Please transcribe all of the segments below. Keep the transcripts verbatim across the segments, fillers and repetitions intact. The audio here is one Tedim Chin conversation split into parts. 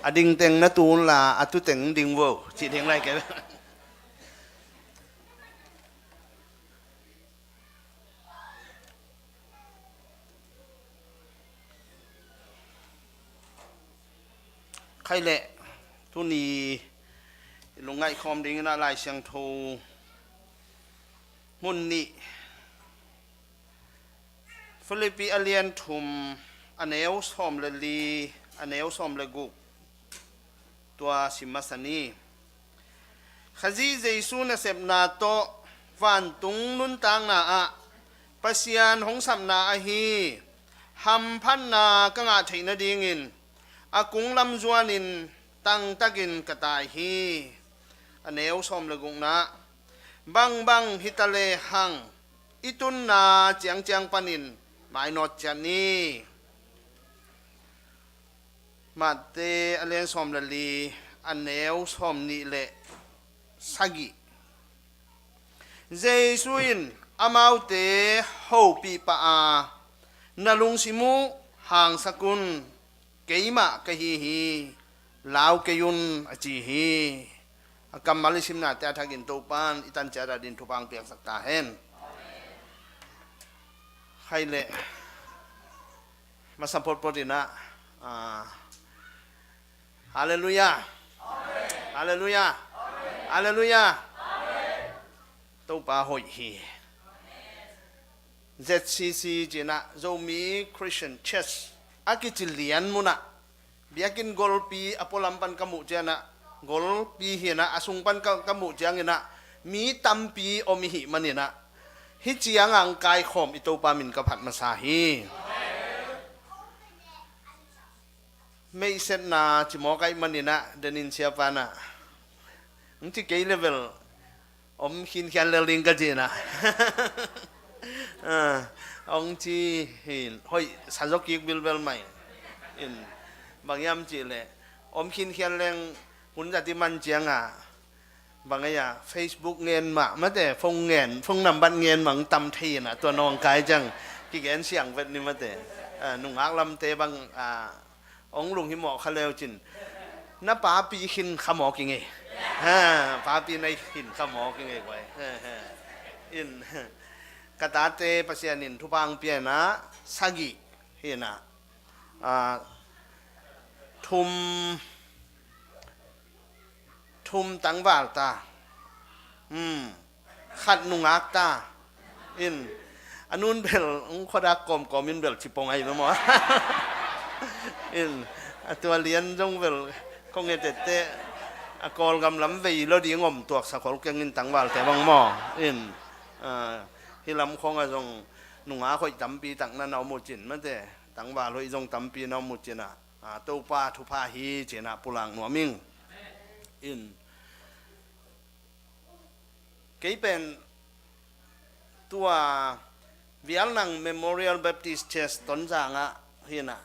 A ding teng na tu unla, a tu teng ding vo, cih ding lai kei. Khaile, tuni lungngaih khawm dingin ah Lai Siangtho mun nih, Philippi a lian thum, a neu sawm le li, a neu sawm le guk, tua sim masa ni. Khazih Jesu nasepna tawh vantung nuntakna ah Pasian hong sapna ahi hamphatna ka ngah theih nadingin a kunglam zuanin tangtakin ka tai hi. A neu sawm le gukna, bangbang hita lehang i tunna ciangciang panin mainawt ciat ni. Mate a lian sawm le li, a neu sawm nih le sagih. Jesu in amaute hopih pah a, na lungsim uh hangsak un, keimah ka hi hi, lau kei un, a ci hi. A kammal i simnate a thakin Topan i tan ciat adin thupha hong piaksak ta hen. Khaile, masa photphot in ah, ah, Halleluiah. Halleluiah. Halleluiah. Topa hoih hi. Z C C ci-in ah, Zomi Christian Church a kici lian munah, biakinn golpi a pualam pan ka muh ciangin ah, golpi hi-in ah, a sung pan ka, ka muh ciangin ah, mi tampi om i hih manin ah, hih ciangah hong kaikhawm i Topa min ka phat masa hi. Meihsetna ci mawk ahih manin ah, denin siapa in ah, hong ci kei leh bel om khinkhian lel ding ka ci-in ah, ah, hong ci hi-in, hoih sa zaw kik bilbel mah in. Bang hiam cih leh om khinkhian leng hun zat i man ciangah, bang ei-a, Facebook ngen mah, mate, phone ngen, phone nambat ngen mah hong tam thei-in ah, tua nawngkai ciang kigen siang vet ni, mate. Ah, nungak lamte bang, ah, hong lunghimawh kha leu cin, na papi khin kha mawk ing ei. Ha, papi na khin kha mawk ing ei guai. Ha, ha. In, ka tate Pasian in thupha hong pia-in ah, sagih hi-in ah, ah, thum, thum tangval ta. Hmm. Khat nungak ta. In, a nun bel hong khuadak kawmkawm in bel cipong ahi maw. In, a tua lian zong bel kong ngetette, a Kawlgam lam vei lo ding om tuaksak khol keng in tangvalte bang maw. In, ah, hih lam khawngah zong nungak hoih tampi tak na na om uh cin, mate, tangval hoih zong tampi na om uh cin ah, ah, Topa thupha hi ci-in ah pulak nuam ing. In, kei pen tua Vialnang Memorial Baptist Church Tonzang ah hi-in ah,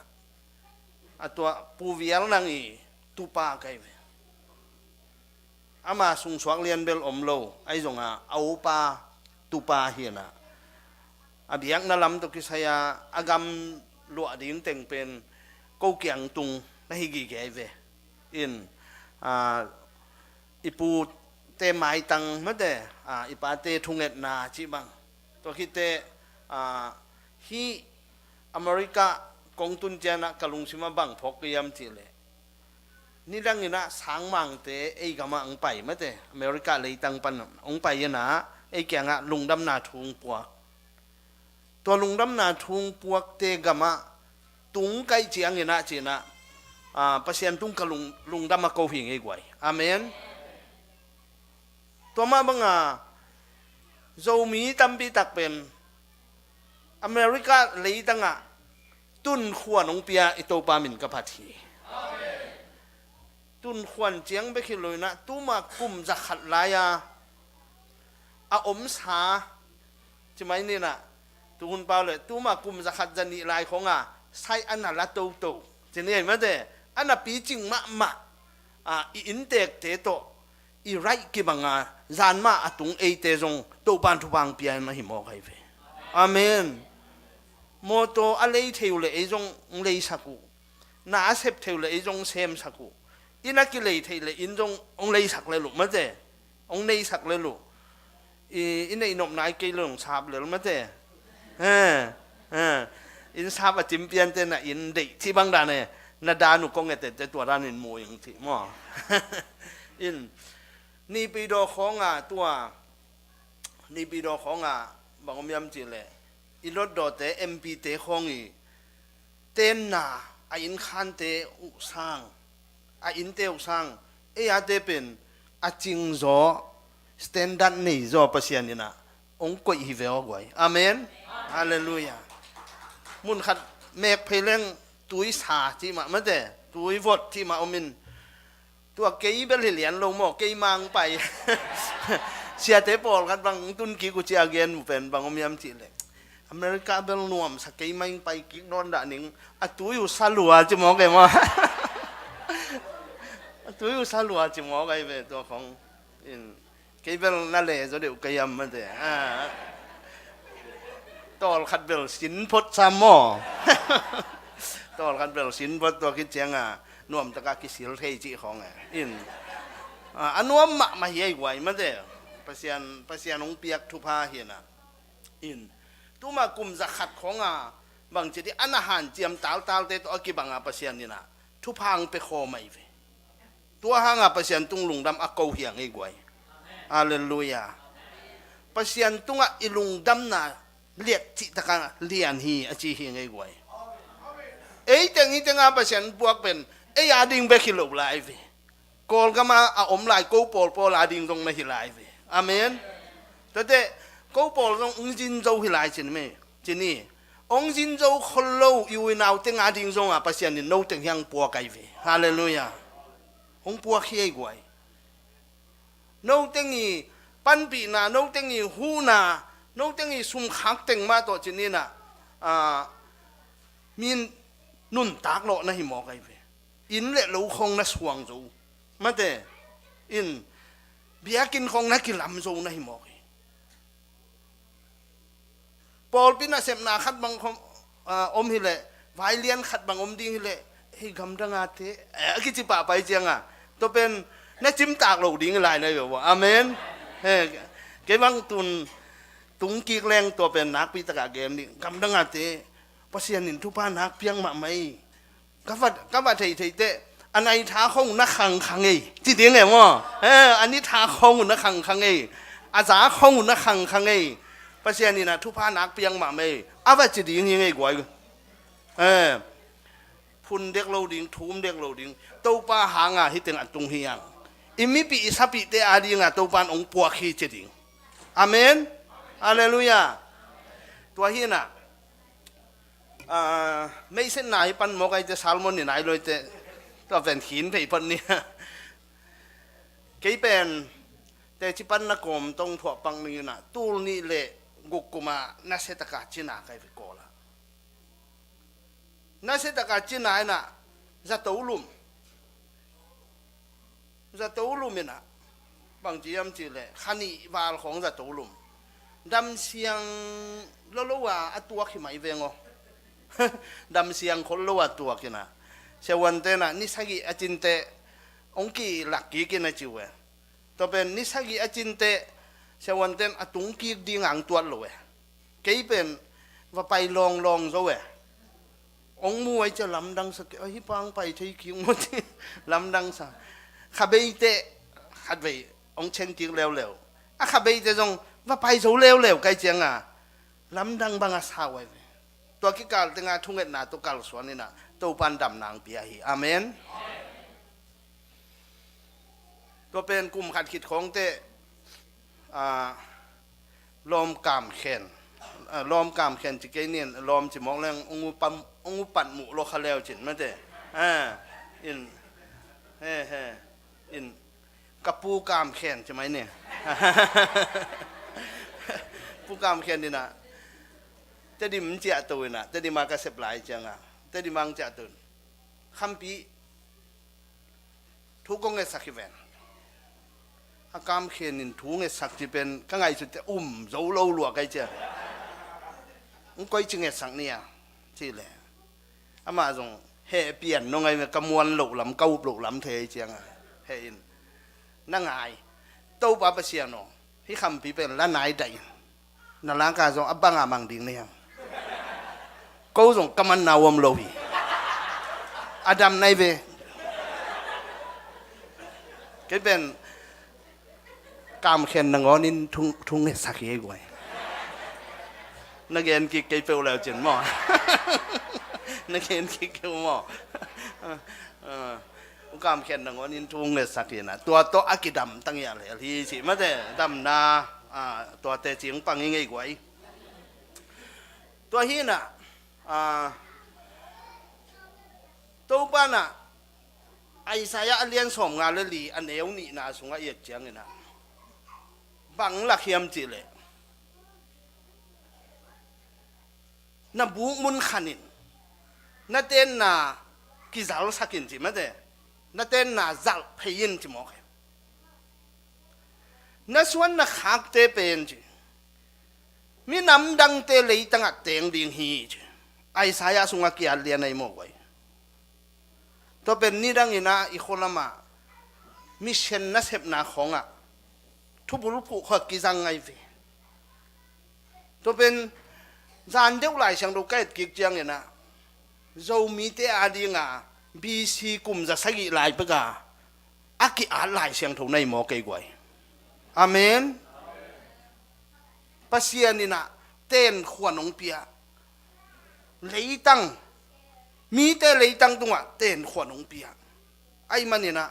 a tua Pu Vialnang i tupa ka hi ve. Ama sungsuak lian bel om lo, ahi zongin a upa tupa hi-in ah, a biakna lam tawh kisai-a a gam luah ding teng pen ko kiang tung na hi gige hi ve. In, ah, i pute maitang, mate, ah, i pate thungetna cih bang. Tua khit teh, ah, hih America kong tun ciangin ah ka lungsim ah bang phawk ka hiam cih leh, nidangin ah sangmangte ei gamah hong pai, mate, America leitang pan hong pai-in ah ei kiangah lungdamna thu hong puak. Tua lungdamna thu hong puakte gamah tung ka hih ciangin ah ci-in ah, ah, Pasian tung ka lung, lungdam a ko hi ing ei guai. Amen. Tua mah bangin Zomi tampi tak pen America leitangah tunkhuan hong pia i Topa min ka phat hi. Tunkhuan ciang bek hi lo-in ah, tuma kum zakhat lai-a a omsa, ci mai ni-in ah, tuhun pau leh tuma kum zakhat zanih lai khawngah sai a na la toto, ci ni ei, mate, a na picing mahmah, ah, i inntekte tawh i raih kibanga zan mah a tung eite zong Topan thupha hong pia-in ahi mawk ahi ve. Amen. Mawtaw a lei thei uh leh ei zong hong leisak uh. Na a sep thei uh leh ei zong semsak uh. Inn a kilei theih le inn zong hong leisak le luh mate. Hong neisak le luh. I, i neih nopna i kei le hong sap le luh mate. Eh, eh. Inn sap a cim piante na inn deih cih bang dan e. Na dan uh kong etete tua dan in mu ing cih maw. In, Naypyidaw khawnga tua, Naypyidaw khawnga bang om hiam cih leh i Hlutdawte M P te khawng i tenna a innkhante uh sang, a innte uh sang, ei ate pen a cingzaw, standard neizaw Pasian in ah hong koih hi ve aw guai. Amen. Halleluiah. Mun khat mek phei leng tui sa cih mah mate, tui vot cih mah om in, tua kei bel hi lian lo maw, kei mang pai. Siate pawlkhat bang tun kik uh ci a gen uh pen bang om hiam cih leh, America bel nuamsa kei mang pai kik nawn dah ning, a tui uh sa lua ci maw kei maw. A tui uh sa lua ci maw kei ve tua khong. In, kei bel na le zaw deuh kei hiam mate. Ah. Tawlkhat bel sin phot sam maw. Tawlkhat bel sin phot tua khit cianga nuamtaka kisil thei cih khawng e. In, ah, a nuam mahmah hi ei guai mate. Pasian, Pasian hong piak thupha hi na. In, tuma kum zakhat khawnga bangci di a na hanciam taltalte tawh a kibanga Pasian in ah thupha hong pia khawm ahi ve. Tua hanga Pasian tung lungdam a ko hi a ngei guai. Halleluiah. Pasian tungah i lungdamna liat cihtaka lian hi a ci hi ngei guai. Ei teng i tenga Pasian puak pen ei a ding bek hi lo lai ve. Kawlgama a om lai ko pawlpawl a ding zong na hi lai ve. Amen. Tate ko pawl zong ung zin zo hi lai cin me. Cini, ong zin zo khol lo i uinau teng a ding zonga Pasian in no teng hiang puak ai ve. Halleluiah. Hong puak hi ei guai. No teng i panpihna, no teng i huhna, no teng i sumkhak teng mah tawh cin inah, ah, min nuntak lawh na hi mawk ai ve. Inn le lo khong na suang zo. Mate, in biakinn khong na kilam zo na hi mawk hi. Pawlpi nasepna khat bang khom, ah, om hileh, vailian khat bang om ding hileh, hei gamdanga te, eh, a kici pahpai cianga. Tua pen na cimtak lo ding lai na hi ve. Amen. He, kei bang tun tungkik leng tua pen nakpi takah gen ding. Gamdanga te, Pasian in thupha nak piang mahmah hi. Ka va, ka va thei thei teh, a nai tha khong na khang khang ei. Ci ding e maw? Eh, a ni tha khong na khang khang ei. A za khong na khang khang ei. Pasian in a thupha nak piang mahmah ei. A va ci ding hi ngei guai. Eh, phun dek lo ding, thum dek lo ding. Topa hanga hi teng a tung hi ang. I mipi i sapi te a dinga Topa in ong puak hi ci ding. Amen. Halleluiah. Tua hi na. Ah, meisenna hi pan mawk ai te, sermon ni nai loi te, tua pen khin thei pan ni. Kei pen teci pan na kawm tong thuah pak ning inah, tul nih le guk kuma nasia taka cina kai ve Kawl ah. Nasia taka cina inah zato lum. Zato lum inah, bang ci hiam cih leh, kha nih val khawng zato lum. Damsiang lolo a, a tuak hi mai veng aw. Damsiang khol lo a tuak inah. Siavuan tenah, ni sagih a cin teh, ong kilak kik inah ci uh e. Tua pen, ni sagih a cin teh, siavuan ten a tung kik ding ang tuat lo e. Kei pen va pai lawnglawng zo e. Ong mu ai cia lamdang sa kei, ahi pang pai thei kik maw ci lamdang sa. Khabeite khatvei ong cheng kik leuleu. A khabeite zong va pai zo leuleu kai cianga lamdang bang a sa uh ai ve. Tua kikal tenga thungetna tua kalsuan inah Topan damna ang pia hi. Amen. Tua pen kum khat khit khawng teh, ah, lawm kamkhen, ah, lawm kamkhen ci kei nin, lawm ci mawk leng ung u pam, ung u pat muh lo kha leu cin mate. Ah, in, he, he, in, ka pu kamkhen ci mai ni. Pu kamkhen inah, Tedim ciah to inah, Tedim a ka sep lai cianga, Tedim ang ciah to in. Khampi thu kong ngetsak hi ven. A kamkhen in thu ngetsak ci pen ka ngaihsut te um zo lo lua kai cia. Ng koi ci ngetsak nia ci le. Amah zong Heh pian nong ai ve, ka muan loh lam, ka up loh lam thei ciang a. Heh in. Na ngai. Topa Pasian aw, hih khampi pen la nai dah in. Na laka zong a banga mang ding na hiam. Ko zong ka manna om lo hi. A dam nai ve. Kei pen Kam Khen nangawn in thu, thu ngetsak hi ei guai. Na gen kik kei peuh leu cin maw? Na gen kik kei uh maw? Ah, U Kam Khen nangawn in thu ngetsak hi na. Tua tawh a kidam tang hi a lel hi cih mate. Damna, ah, tuate cing pang hi ngei guai. Tua hi na, ah, Topa na, Isaiah a lian sawmnga le li a neu nihna sungah i et ciangin ah, bang lak hiam cih leh, na buk mun khanin, na tenna kizalsakin cih mate, na tenna zalh phei in cih mawk hi. Na suan na khakte pen cih, minam dangte leitangah teng ding hi cih, Isaiah sungah ki-at lian ahi mawk uh ahi. Tua pen nidangin ah i khualamah mission nasepna khawngah thubul phuh khawng kizang ngai ve. Tua pen zan deuh Lai Siangtho ka et kik ciangin ah, Zomite a dinga B C kum za sagih lai peka a ki-at Lai Siangtho na hi mawk ei guai. Amen. Pasian in ah tenkhuan hong pia. Leitang, mite leitang tungah tenkhuan hong pia. Ahih manin ah,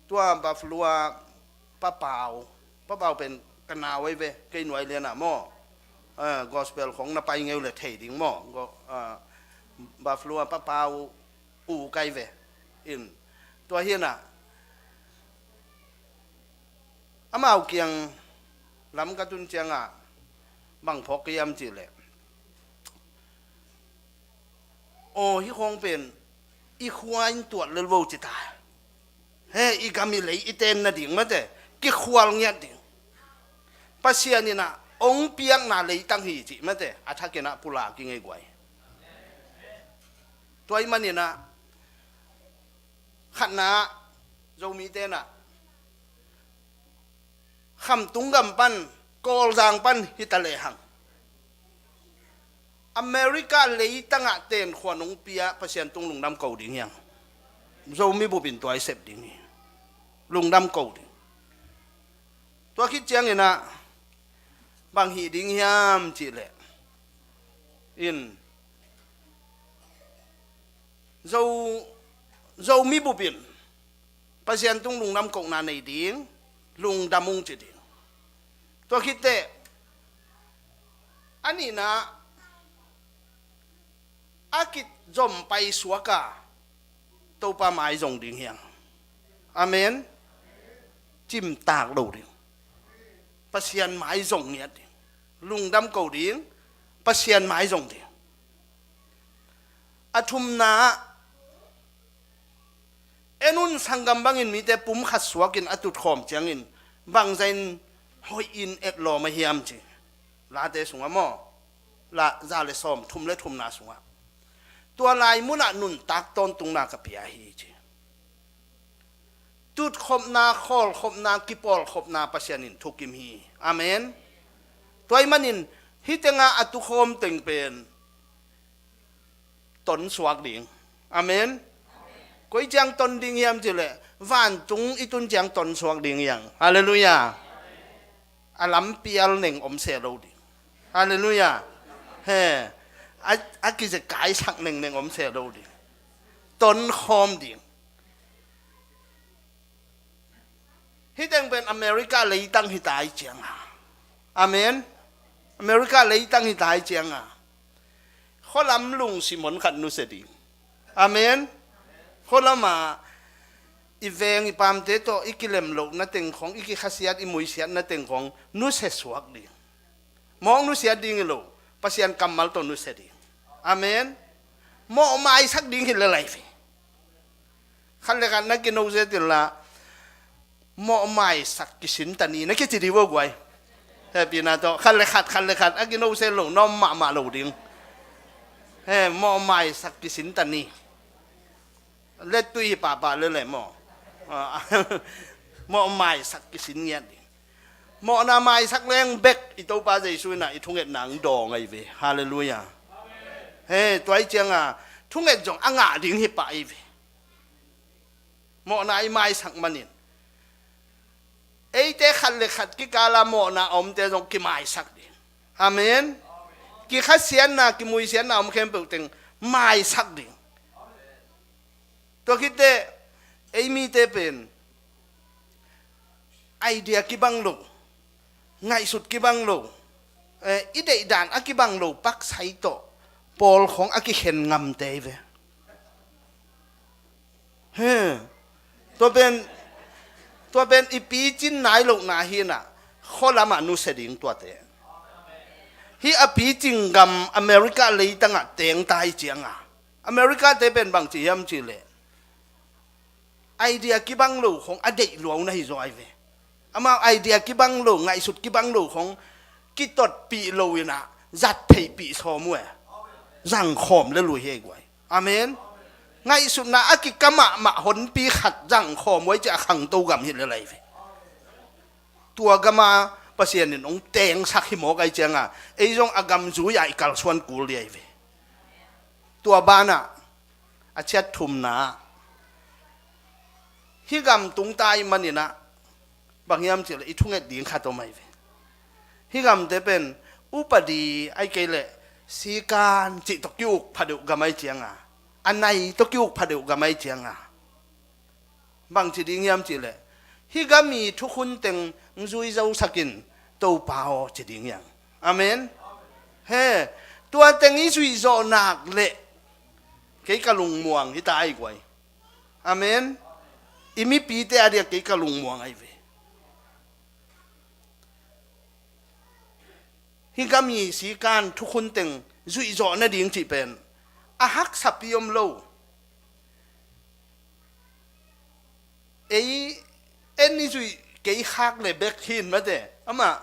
tua Buffalo ah Pa Pau, Pa Pau pen ka nau ahi ve, kei nuai lianah maw. Eh, gospel khong na pai ngei uh leh thei ding maw. Go-, eh, Buffalo ah Pa Pau u kai ve. In, tua hi na, amau kiang lam ka tun ciangah bang phawk ka hiam cih leh, aw, hih khawng pen i khua in tuat lel vo ci ta. He, i gam i lei i ten nading mate, kikhual ngiat ding. Pasian in ah hong piakna leitang hi cih mate, a thakin ah pulak i ngei guai. Tua ahih manin ah, khatna, Zomite in ah, Khamtung gam pan, Kawlzang pan hi ta lehang, America leitangah tenkhuan hong pia Pasian tung lungdam ko ding hi hang. Zomi bupin tua i sep ding hi. Lungdam ko ding. Tua khit ciangin ah bang hih ding hiam cih leh, in, Zo, Zomi bupin Pasian tung lungdam kohna nei ding, lungdam ung ci ding. Tua khit teh, a nihna, a kizom paisuak a, Topa mai zong ding hi hang. Amen. Cimtak lo ding. Pasian mai zong ngiat ding. Lungdam ko ding. Pasian mai zong ding. A thumna, en un, sanggam bangin mite pum khat suakin a tutkhawm ciangin bangzah in hoih in etlawm a hiam ci. Late sungah maw, La za le sawm thum le thumna sungah, tua lai munah nuntak tawntungna ka pia hi ci. Tutkhopna, khawlkhopna, kipawlkhopna Pasian in thukim hi. Amen. Tua ahih manin hih tengah a tukhawm teng pen tonsuak ding. Amen. Koi ciang ton ding hiam cih leh, vantung i tun ciang tonsuak ding hi hang. Halleluiah. A lampial neng om se lo ding. Halleluiah. He. A, a kizekaisak nengneng om se lo ding. Tonkhawm ding. Hih teng pen America leitang hi ta hi cianga. Amen. America leitang hi ta hi cianga, khualam lungsim hon khat nusia ding. Amen. Khualama i veng i pamte tawh i kilem lohna teng khong, i kikhasiat, i muisiatna teng khong nusia suak ding. Mawk nusia ding hi lo, Pasian kammal tawh nusia ding. Amen. Mawh maisak ding hi le lai ve. Khat le khat na kino zet inla, mawh maisak kisin ta ni na kici ding vo guai. Hehpihna tawh khat le khat, khat le khat a kino zet lo, na om mahmah lo ding. He, mawh maisak kisin ta ni. Lettui hi pahpah lele maw. Ah, mawh maisak kisin ngiat ding. Mawhna maisak leng bek i Topa Jesu in ah i thungetna ang dawng ahi ve. Halleluiah. He, tua hi cianga thunget zong a ngah ding hi pah ahi ve. Mawhna i maisak manin eite khat le khat kikala mawhna a omte zong kimaisak ding. Amen. Kikhasiatna, kimuisiatna om khempeuh teng maisak ding. Tua khitte ei mite pen idea kibang lo, ngaihsut kibang lo, eh, i deihdan a kibang lo paksai tawh pawl khong a kikhen ngamte hi ve. He. Tua pen, tua pen i picin nai lohna hi inah khualamah nusia ding tuate. Hih a picing gam America leitangah tengta hi cianga America te pen bangci hiam cihleh idea kibang lo khong a deih luau na hi zaw ahi ve. Amau idea kibang lo, ngaihsut kibang lo khong kitotpih lo inah zat theihpih sawm uh e. Zangkhawm le lui hi ei guai. Amen. Ngaihsutna a kika mahmah honpi khat zangkhawm uh ei ci a khangto gam hi le lai ve. Tua gama Pasian in hong tengsak hi mawk ahi cianga ei zong a gam zui-ah i kalsuan kul dih ahi ve. Tua banah a ciat thumna ah hih gam tungta i maninah bang hiam cihleh i thunget ding khat om ahi ve. Hih gamte pen upadi ahi kei leh sikan cih tawh ki-uk phadeuh gam ahi cianga a nai tawh ki-uk phadeuh gam ahi cianga bangci ding hiam cihleh hih gam i thukhun teng zui zosak in Topa aw ci ding hiam? Amen. He, tua teng i zuihzawh nak leh kei ka lungmuang hi ta ahi guai. Amen. I mipite a diak kei ka lungmuang ahi ve. Hih gam i sikan thukhun teng zuihzawh nading cih pen a haksapi om lo. Ei en i zuih kei khak le bek hin mate amah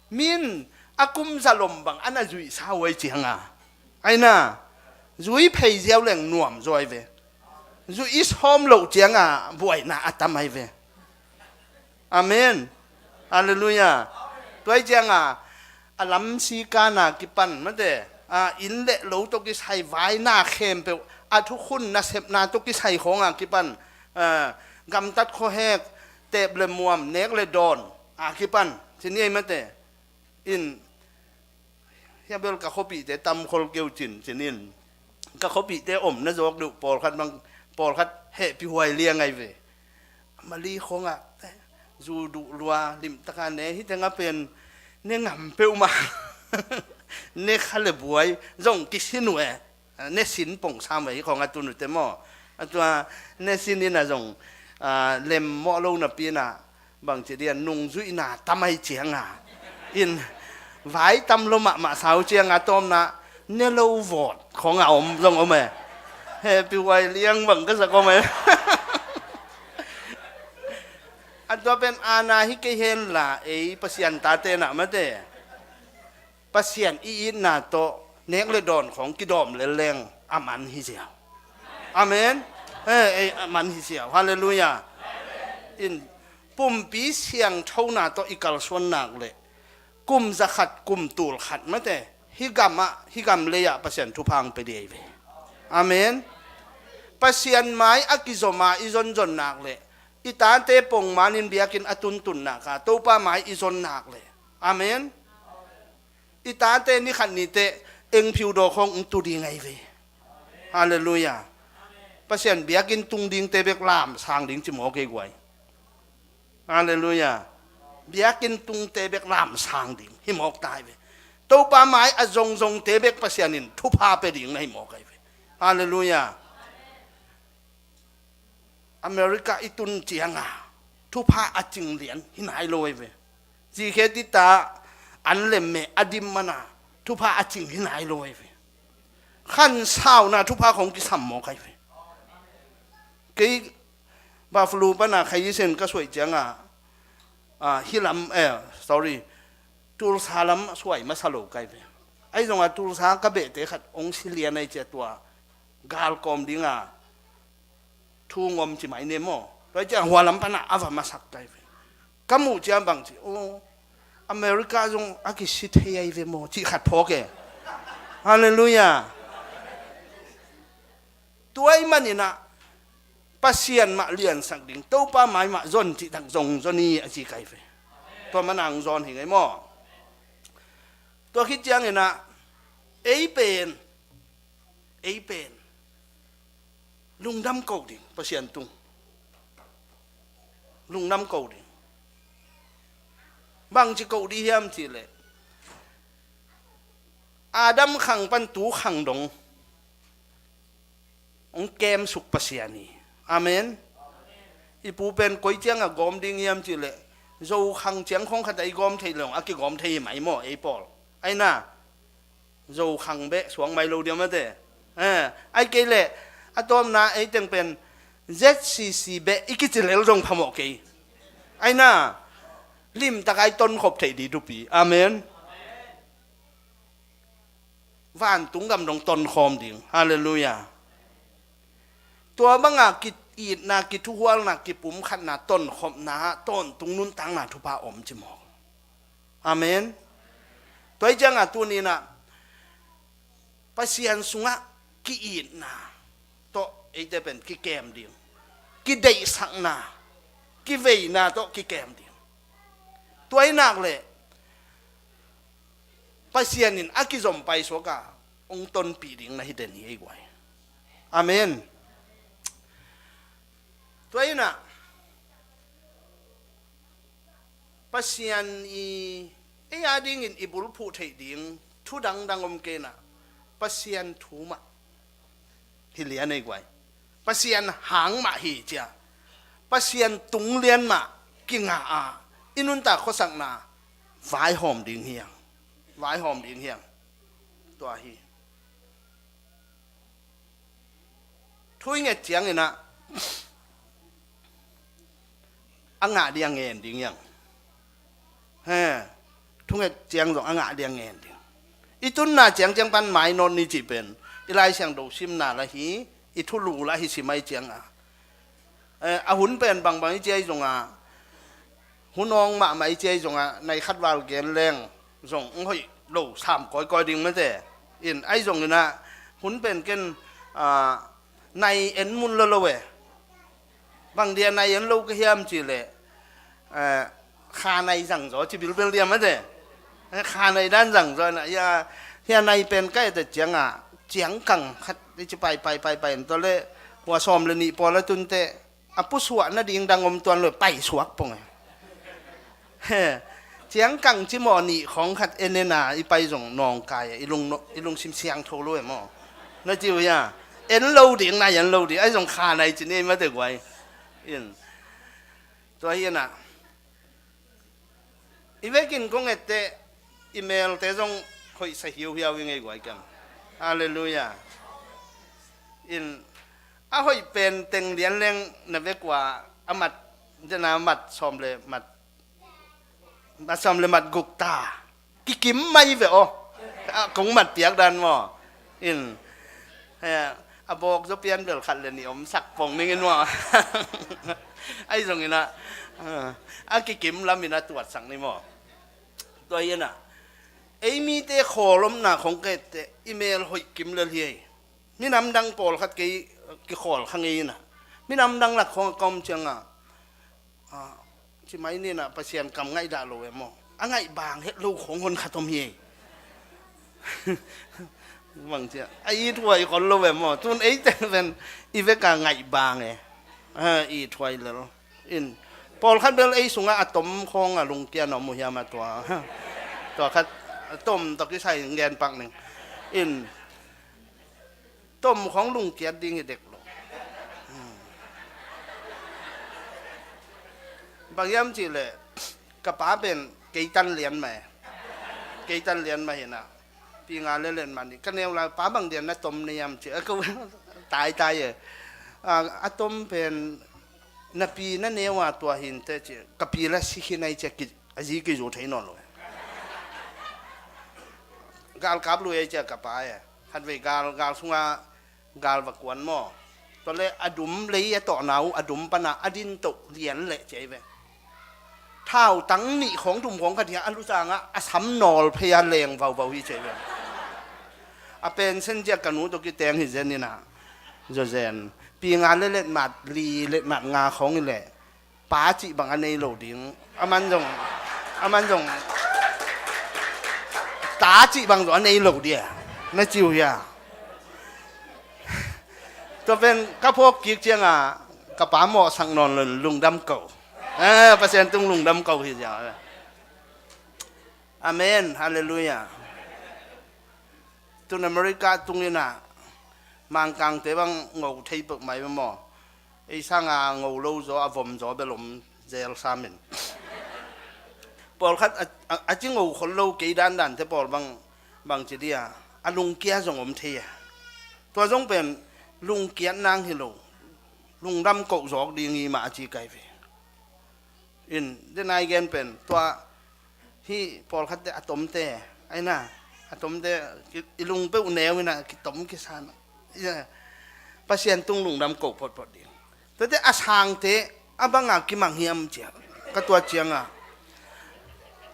min a kum zalom bang a na zuihsa uh ahi cianga aina zui phei ziau leng nuam zaw ahi ve. Zui i sawm loh cianga buaina a tam ahi ve. Amen. Halleluiah. Tua hi cianga a lamsi kana kipan mate a inn le lo tawh kisai vaina khempeuh a thukhun nasepna tawh kisai khawnga kipan a gamtat khuahek tep le muam nek le dawn a kipan cini ei mate in Hia bel ka khuapihte tam khol keu cin, cin in. Ka khuapihte om na zawk duh, pawlkhat bang, pawlkhat hehpih huai liang ahi ve. Mali khongah, eh, zu duh lua, limtaka ne, hih tengah pen, ne ngam peuhmah. Ne kha le buai, zong kisin uh e. Ne sin pongsa mah hih khong a tun uh te maw. A tua, ne sin in a zong, ah, lem mawh lo napi in a, bangci dia nungzuihna tam ahi cianga in vai tam lo mahmah sau cianga tawmna ne lo vawt khong a om zong om e. Hehpih huai liang bang ka sak om e. A tua pen ana hi kei hen la ei Pasian tate na mate. Pasian i itna tawh nek le dawn khong kidawm lel leng a man hi ziau. Amen. Eh, eh, a man hi ziau. Halleluiah. In pumpi siangthona tawh i kalsuan nak le kum zakhat, kum tul khat mate hih gamah, hih gam lei-ah Pasian thupha ang pe dih ahi ve. Amen. Pasian mai a kizom a i zonzon nak le i tate pongman in biakinn a tuntun nak a Topa mai i zon nak le. Amen. I tate ni khat ni teh engphiu daw khong ung tu ding ahi ve. Halleluiah. Pasian biakinn tung dingte bek lamsang ding ci mawk ei guai. Halleluiah. Biakinn tungte bek lamsang ding hi mawk ta ahi ve. Topa mai a zongzongte bek Pasian in thupha pe ding na hi mawk ahi ve. Halleluiah. America i tun cianga thupha a cing lian hi nai lo ahi ve. Zikhe tita an lem meh a dim mana thupha a cing hi nai lo ahi ve. Khansauna thupha khong kisam mawk ahi ve. Kei Buffalo pana khaisen ka suai cianga, ah, hilam, eh, sorry, Tulsa lam suai masa lo kai ve. Ahi zongah Tulsa ka behte khat hong si lian ahi cia tua galkawm dinga thu ngom ci mai ne maw. Tua hi ciang hua lam panah a va masak kai ve. Ka muh ciang bang ci, "Oh, America zong a kisi thei ahi ve maw," cih khat phawk e. Halleluiah. Tua ahih maninah Pasian mah liansak ding, Topa mai mah zon cihtak zong zon hi a ci kai ve. Tua manang zon hi ngei maw. Tua khit cianginah ei pen, ei pen lungdam ko ding Pasian tung. Lungdam ko ding. Bangci ko ding hiam cihleh Adam khang pan tu khang dong hong kemsuk Pasian hi. Amen. I pu pen koi ciangah gawm ding hiam cihleh Zo khang ciang khong khatah i gawm thei leng a kigawm thei hi mai maw ei pawl. Aina Zo khang beh suang mai lo diam ate. Eh, ai kei leh a tawpna ei teng pen Z C C beh i kici lel zong phamawh kei. Aina limtak ai tonkhop theih ding thupi. Amen. Vantung gam dong tonkhawm ding. Halleluiah. Tua banga ki-itna, kithuhualna, kipumkhatna, tonkhopna, tawntung nuntakna thupha om ci mawk. Amen. Tua hi cianga tuninah Pasian sungah ki-itna tawh eite pen kikem ding, kideihsakna, kiveina tawh kikem ding. Tua hi nak leh Pasian in a kizom paisuaka hong tonpih ding na hi den hi ei guai. Amen. Tua inah Pasian i ei a dingin i bulphuh theih ding thu dangdang om keinah Pasian thu mah hi lian ei guai. Pasian hang mah hi cia. Pasian tung lian mah kingah a i nuntak khuasakna vaihawm ding hiang. Vaihawm ding hiang. Tua hi. Thu i nget cianginah a ngah ding a ngen ding hiang. He, thunget ciang zong a ngah ding a ngen ding. I tunna ciangciang pan mainawt ni cih pen i Lai Siangtho simna lah hi, i thulu lah hi sim ahi cianga. Eh, a hun pen bangbang i ci ahi zongah hun awng mahmah i ci ahi zongah nai khat val gen leng zong hong hoih lo sam kawikawi ding mate. In ahi zonginah hun pen ken, ah, nai en mun lo lo e. Bang dia nai en lo ka hiam cihleh, eh, kha nai zangzaw ci bilbel dia mate. Eh, kha nai dan zangzaw na hia, hia nai pen ka ete cianga ciangkang khat i ci pai pai pai pai en tawh le hua sawm le nih pawl a tunte a pusuah nading dang om tuan lo paisuak pong e. He, ciangkang ci maw nih khawng khat en ena i pai zong nawngkai e, i lung, i lungsim siangtho lo e maw. Na ci uh hia? En lo ding, nai en lo ding, ahi zong kha nai ci ni ei mate guai. In. Tua hi inah i vekin kong etteh i melte zong hoihsa hiuhiau i ngei guai kiam. Halleluiah. In a hoih pen teng lian leng na vek ua a mat, dena mat sawm le mat, mat sawm le mat guk ta. Kikim mai ve aw. Ah, kong mat piak dan maw. In, he, a bawk zaw pian bel khat le nih om sak pong ning in maw. Ahi zonginah, ah, a kikim lamin a tuatsak ni maw. Tua hi inah ei mite khawlomna khong ka etteh i mel hoih kim lel hi ei. Minam dang pawlkhat kei kikhawl kha ngei inah minam dang lak khong a ka om cianga, ah, ci mai ninah Pasian kam ngaihdah lo e maw. A ngaih bang het lo khong hon khat om hi ei. Bang cia a ithuai khol lo e maw. Tun eite ven i veka ngaih bang e. Ah, ithuai lel. In, pawlkhat bel ei sungah a tom khawng a lungkia na om uh hiam a tua. Tua khat a tom tawh kisai ngen pak ning. In, tom khawng lungkiat ding hi dek lo. Hmm. Bang hiam cihleh ka pa pen kei tan lian mah e. Kei tan lian mah hinah. Pi nga le len mah ni ka neu lai pa bang dian na tom ni hiam ci a ko taitai e. A, a tom pen na pi na neu a tua hinte ci ka pi la si khin ai ci a ki, a zi kizu thei nawn lo. Galkap lui ei cia ka pa e. Khatvei gal, gal sungah gal va kuan maw. Tua le a dum lei a tawhna uh, a dum pana a din toh lian leh cia hi ve. Thautang nih khawng thum khawng khat hi a, a lusangah a sam nawl phei a leng vauvau hi cia hi ve. A pension cia ka nu tawh kiteng hi zen inah. Zozen. Pi nga le letmat, li letmat nga khawng hi leh. Pa cih bang a nei lo ding. Aman zong, aman zong. Ta cih bang zong a nei lo dia. Na ciu hia. Tua pen ka phawk kik cianga ka pa mawhsak nawn lo lungdam ko. Eh, Pasian tung lungdam ko hi zia. Amen. Halleluiah. Tun America tung inah Mangkangte bang ngo thei peuh mai maw. Ei sanga ngo lo zaw, a vom zaw bel om zel samin. Pawlkhat a, a, a ci ngo khol lo kei dandante pawl bang, bang ci dia. A lungkia zong om thei a. Tua zong pen lungkiat nang hi lo. Lungdam koh zawk ding hi mah a ci kai ve. In, denai gen pen, tua hi pawlkhatte a tomte, aina, a tomte, i lung peuh neu ina, kitom kisan. Pasian tung lungdam ko photphot ding. Tuate a sangte, a banga kimang hiam cia. Ka tua cianga.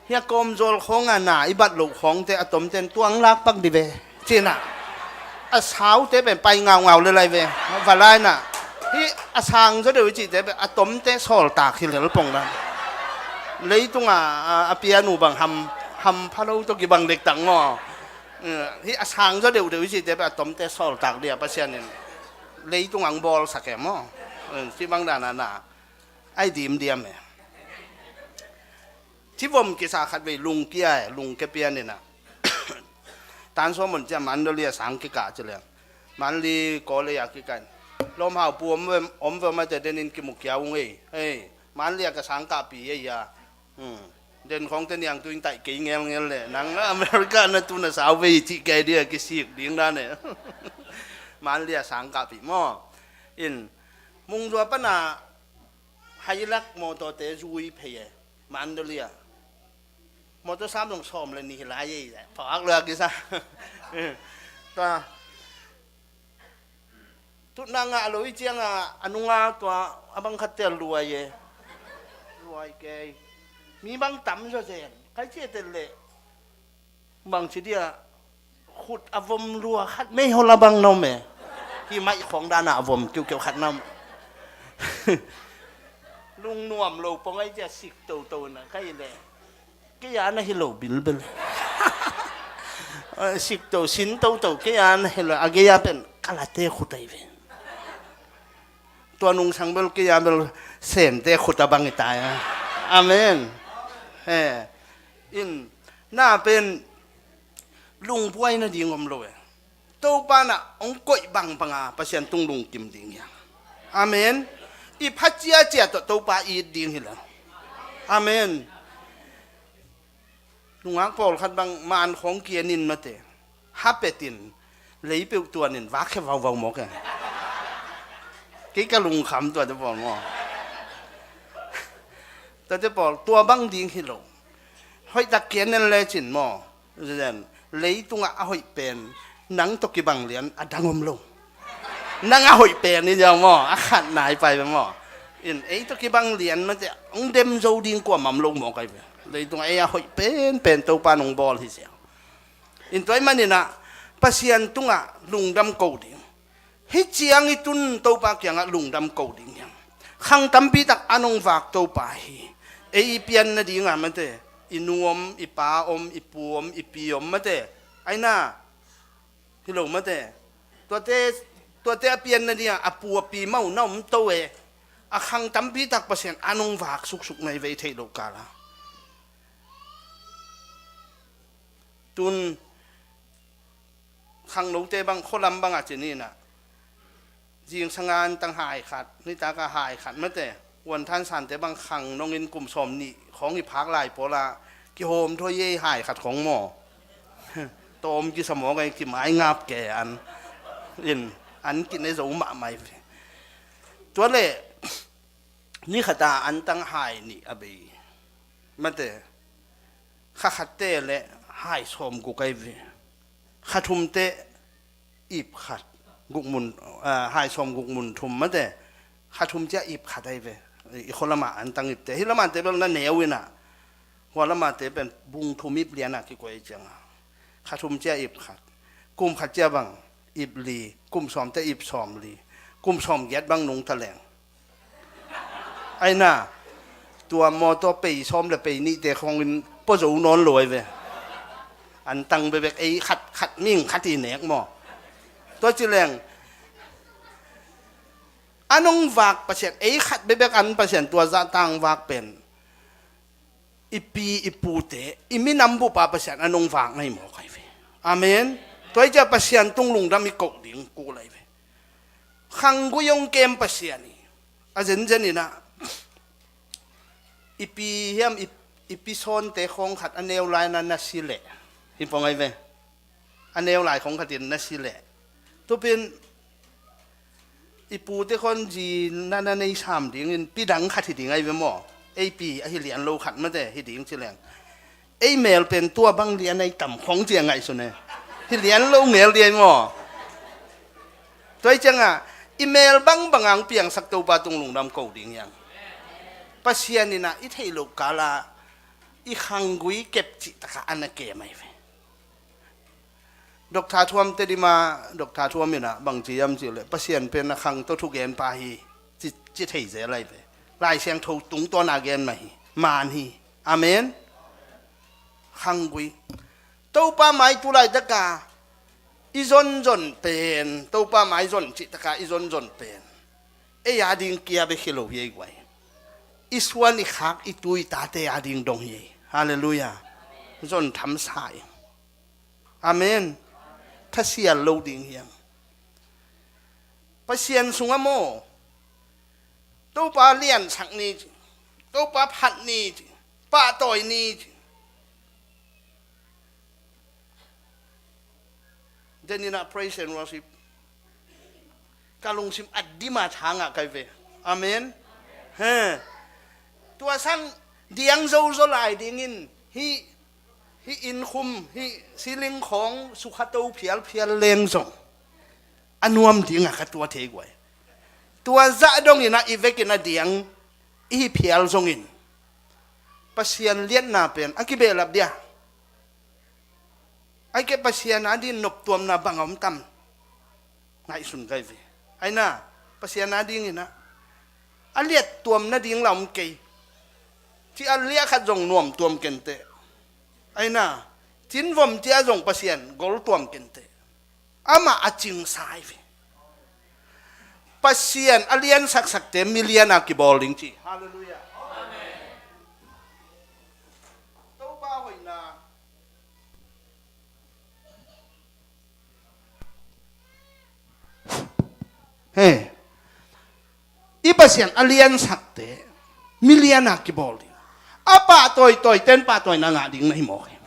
Hia kawmzawl khawnga na, i bat loh khawngte, a tomten tuang lakpak di ve. Cina. A saute pen pai ngaungau le lai ve. Valai na. Hi a sang zaw deuh i cihte pen a tomte sawltak hi lel pong dan. Leitunga a, a pianu bang ham, ham phalo to kibang dektak maw. Hi a sang zaw deuh deuh i cihte pen a tomte sawltak dia Pasian in. Leitung ang bawl sak e maw. Ci bang dana na. Ai dim diam e. Ci vom kisa khat vei lungkia e, lungkia pian ina. Tan so mun cia Mandalay a sang kika ci le. Mandalay ko le ya kika. Lom hau pu om ve, om ve ma te den in kimukia ung ei. Ei, Mandalay a ka sang ka pi ei ya. Hmm. Den khong te niang tu in tai kei ngel ngel le. Nang America na tu na sau vei ci kei dia kisik ding dan e. Mandalay a sang ka pi mo. In mung zua pana Hilux motor te zui phei e. Mandalay a. Motor sam long sawm le nih lai e. Phawk lua kisa. Tua. Tutna ngah lo i cianga a nunga tua a bang khat tel luai e. Luai kei. Mi bang tam zaw zen. Kai cia tel le. Bang ci dia. Khut a vom lua khat mei hol a bang nom e. Hi maih khawng dana a vom kiukiu khat nom. Lungnuam lo pong ai cia sik toto na kai le. Kei a na hi lo bilbel. Sik to sin toto kei a na hi lo a gei a pen kalate khut ai ve. Tua nungsang bel kei a bel sente khut a bang i tai a. Amen. He. In na pen lungbuai nading om lo e. Topa na hong koih bangbanga Pasian tung lungkim ding hiam? Amen. I phaciacia tawh Topa it ding hi lo. Amen. Nungak pawlkhat bang man khawng kianin mate. Hapetin leipeuh tuanin vakhe vauvau mawk e. Kei ka lungkham tuate pawl maw. Tuate pawl tua bang ding hi lo. Hoihtak kianen lecin maw. Zen, leitungah a hoih pen nang tawh kibang lian a dang om lo. Nang a hoih pen i ziau maw, a khat nai pai ve maw. In ei tawh kibang lian mate hong dem zo ding kuamah om lo maw kai ve. Leitungah ei a hoih pen pen Topa nong bawl hi ziau. In tua i maninah Pasian tungah lungdam ko ding. Hih ciang i tun Topa kiangah lungdam ko ding hiam? Khang tampi tak a nong vak Topa hi. Ei i pian nadinga mate, i nu om, i pa om, i pu om, i pi om mate. Aina, hi lo mate. Tuate, tuate a pian nadinga a pu a pi mau na om to e. A khang tampi tak Pasian a nong vak suksuk na i vei theih lo kala. Tun khangnote bang khualam bangah ci ninah zingsanga an tang hai khat, nitaka hai khat mate, uanthansante bang khang nongin kum sawm nih khawng i phak lai pawla kihawm thawi ei hai khat khawng maw? Tawm kisa mawk ei kimai ngap ke an in an kine zo mahmai ve. Tua le ni khata an tang hai nih a bei mate. Kha khatte le hai sawm guk ai ve. Kha thum teh ip khat, gukmun, ah, hai sawm gukmun thum mate. Kha thum ciah ip khat ahi ve. I khua lamah an tang ipte, hih lamahte bel na neu inah, khua lamahte pen bung thum ip lianah kikuai cianga, kha thum ciah ip khat, kum khat ciah bang ip li, kum sawm teh ip sawm li, kum sawm giat bang nungta leng. Aina, tua mawtaw pei sawm le pei nihte khawngin pua zo nawn lo ahi ve. An tang bekbek, ei khat khat, ming khat i nek maw? Tua ci leng, an hong vak Pasian, ei khat bekbek an Pasian tua zah tangvak pen i pi i pute, i minam bupa Pasian an hong vak na hi mawk ahi ve. Amen. Tua hi ciah Pasian tung lungdam i koh ding kul ahi ve. Khanggui hong kem Pasian hi. A zenzen inah, i pi hiam, i, i pi sawnte khawng khat a neu lai na na si leh, hi pong ahi ve. A neu lai khawng khatin na si leh, tupin i pute khawng zi na na nei sam dingin pi dang khat hi ding ahi ve maw? Ei pi ahi lian lo khat mate hi ding ci leng, ei mel pen tua bang lian ahi tam khawng cia ngaihsun e. Hi lian lo ngel ding ahi maw? Tua hi cianga i mel bangbanga hong piangsak Topa tung lungdam ko ding hiang. Pasian inah i theih loh kala i khanggui kep cih takah a na kem ahi ve. Doctor Thuam Tedim a, Doctor Thuam inah bang ci hiam cih leh, Pasian pen a khang tawh thugenpa hi, ci, ci thei zel ahi ve. Lai Siangtho tungtawn a gen mah hi, man hi. Amen. Khanggui. Topa mai tu laitaka i zonzon pen, Topa mai zon cih taka i zonzon pen, ei a ding kia bek hi lo hi ei guai. I suan i khak i tu i tate a ding dong hi ei. Halleluiah. Zon tham sa ing. Amen. Thasial lo ding hiang. Pasian sungah maw, Topa liansak ni ci, Topa phat ni ci, pahtawi ni ci. Deninah praise and worship ka lungsim a dima thangah kai ve. Amen. He. Tua sang diang zozo lai dingin hih, hih innkhum, hih siling khawng sukhato phialphial leng zong a nuam dingah ka tua thei guai. Tua zah donginah i vekin a diang i hi phial zongin Pasian liatna pen a kibehlap dia. Ai ke Pasian a dingin noptuamna bang a om tam? Ngaihsun kai ve. Aina, Pasian a dinginah a liattuam nading la om kei. Ci a liah khat zong nuamtuam kenteh. Aina, cinvom cia zong Pasian goltuam kenteh. Amah a cingsa hi ve. Pasian a liansaksakte milian a kibawl ding ci. Halleluiah. Topa hoihna. He. I Pasian a liansakte milian a kibawl ding. A pahtawitawite in pahtawina ngah ding na hi mawk hi.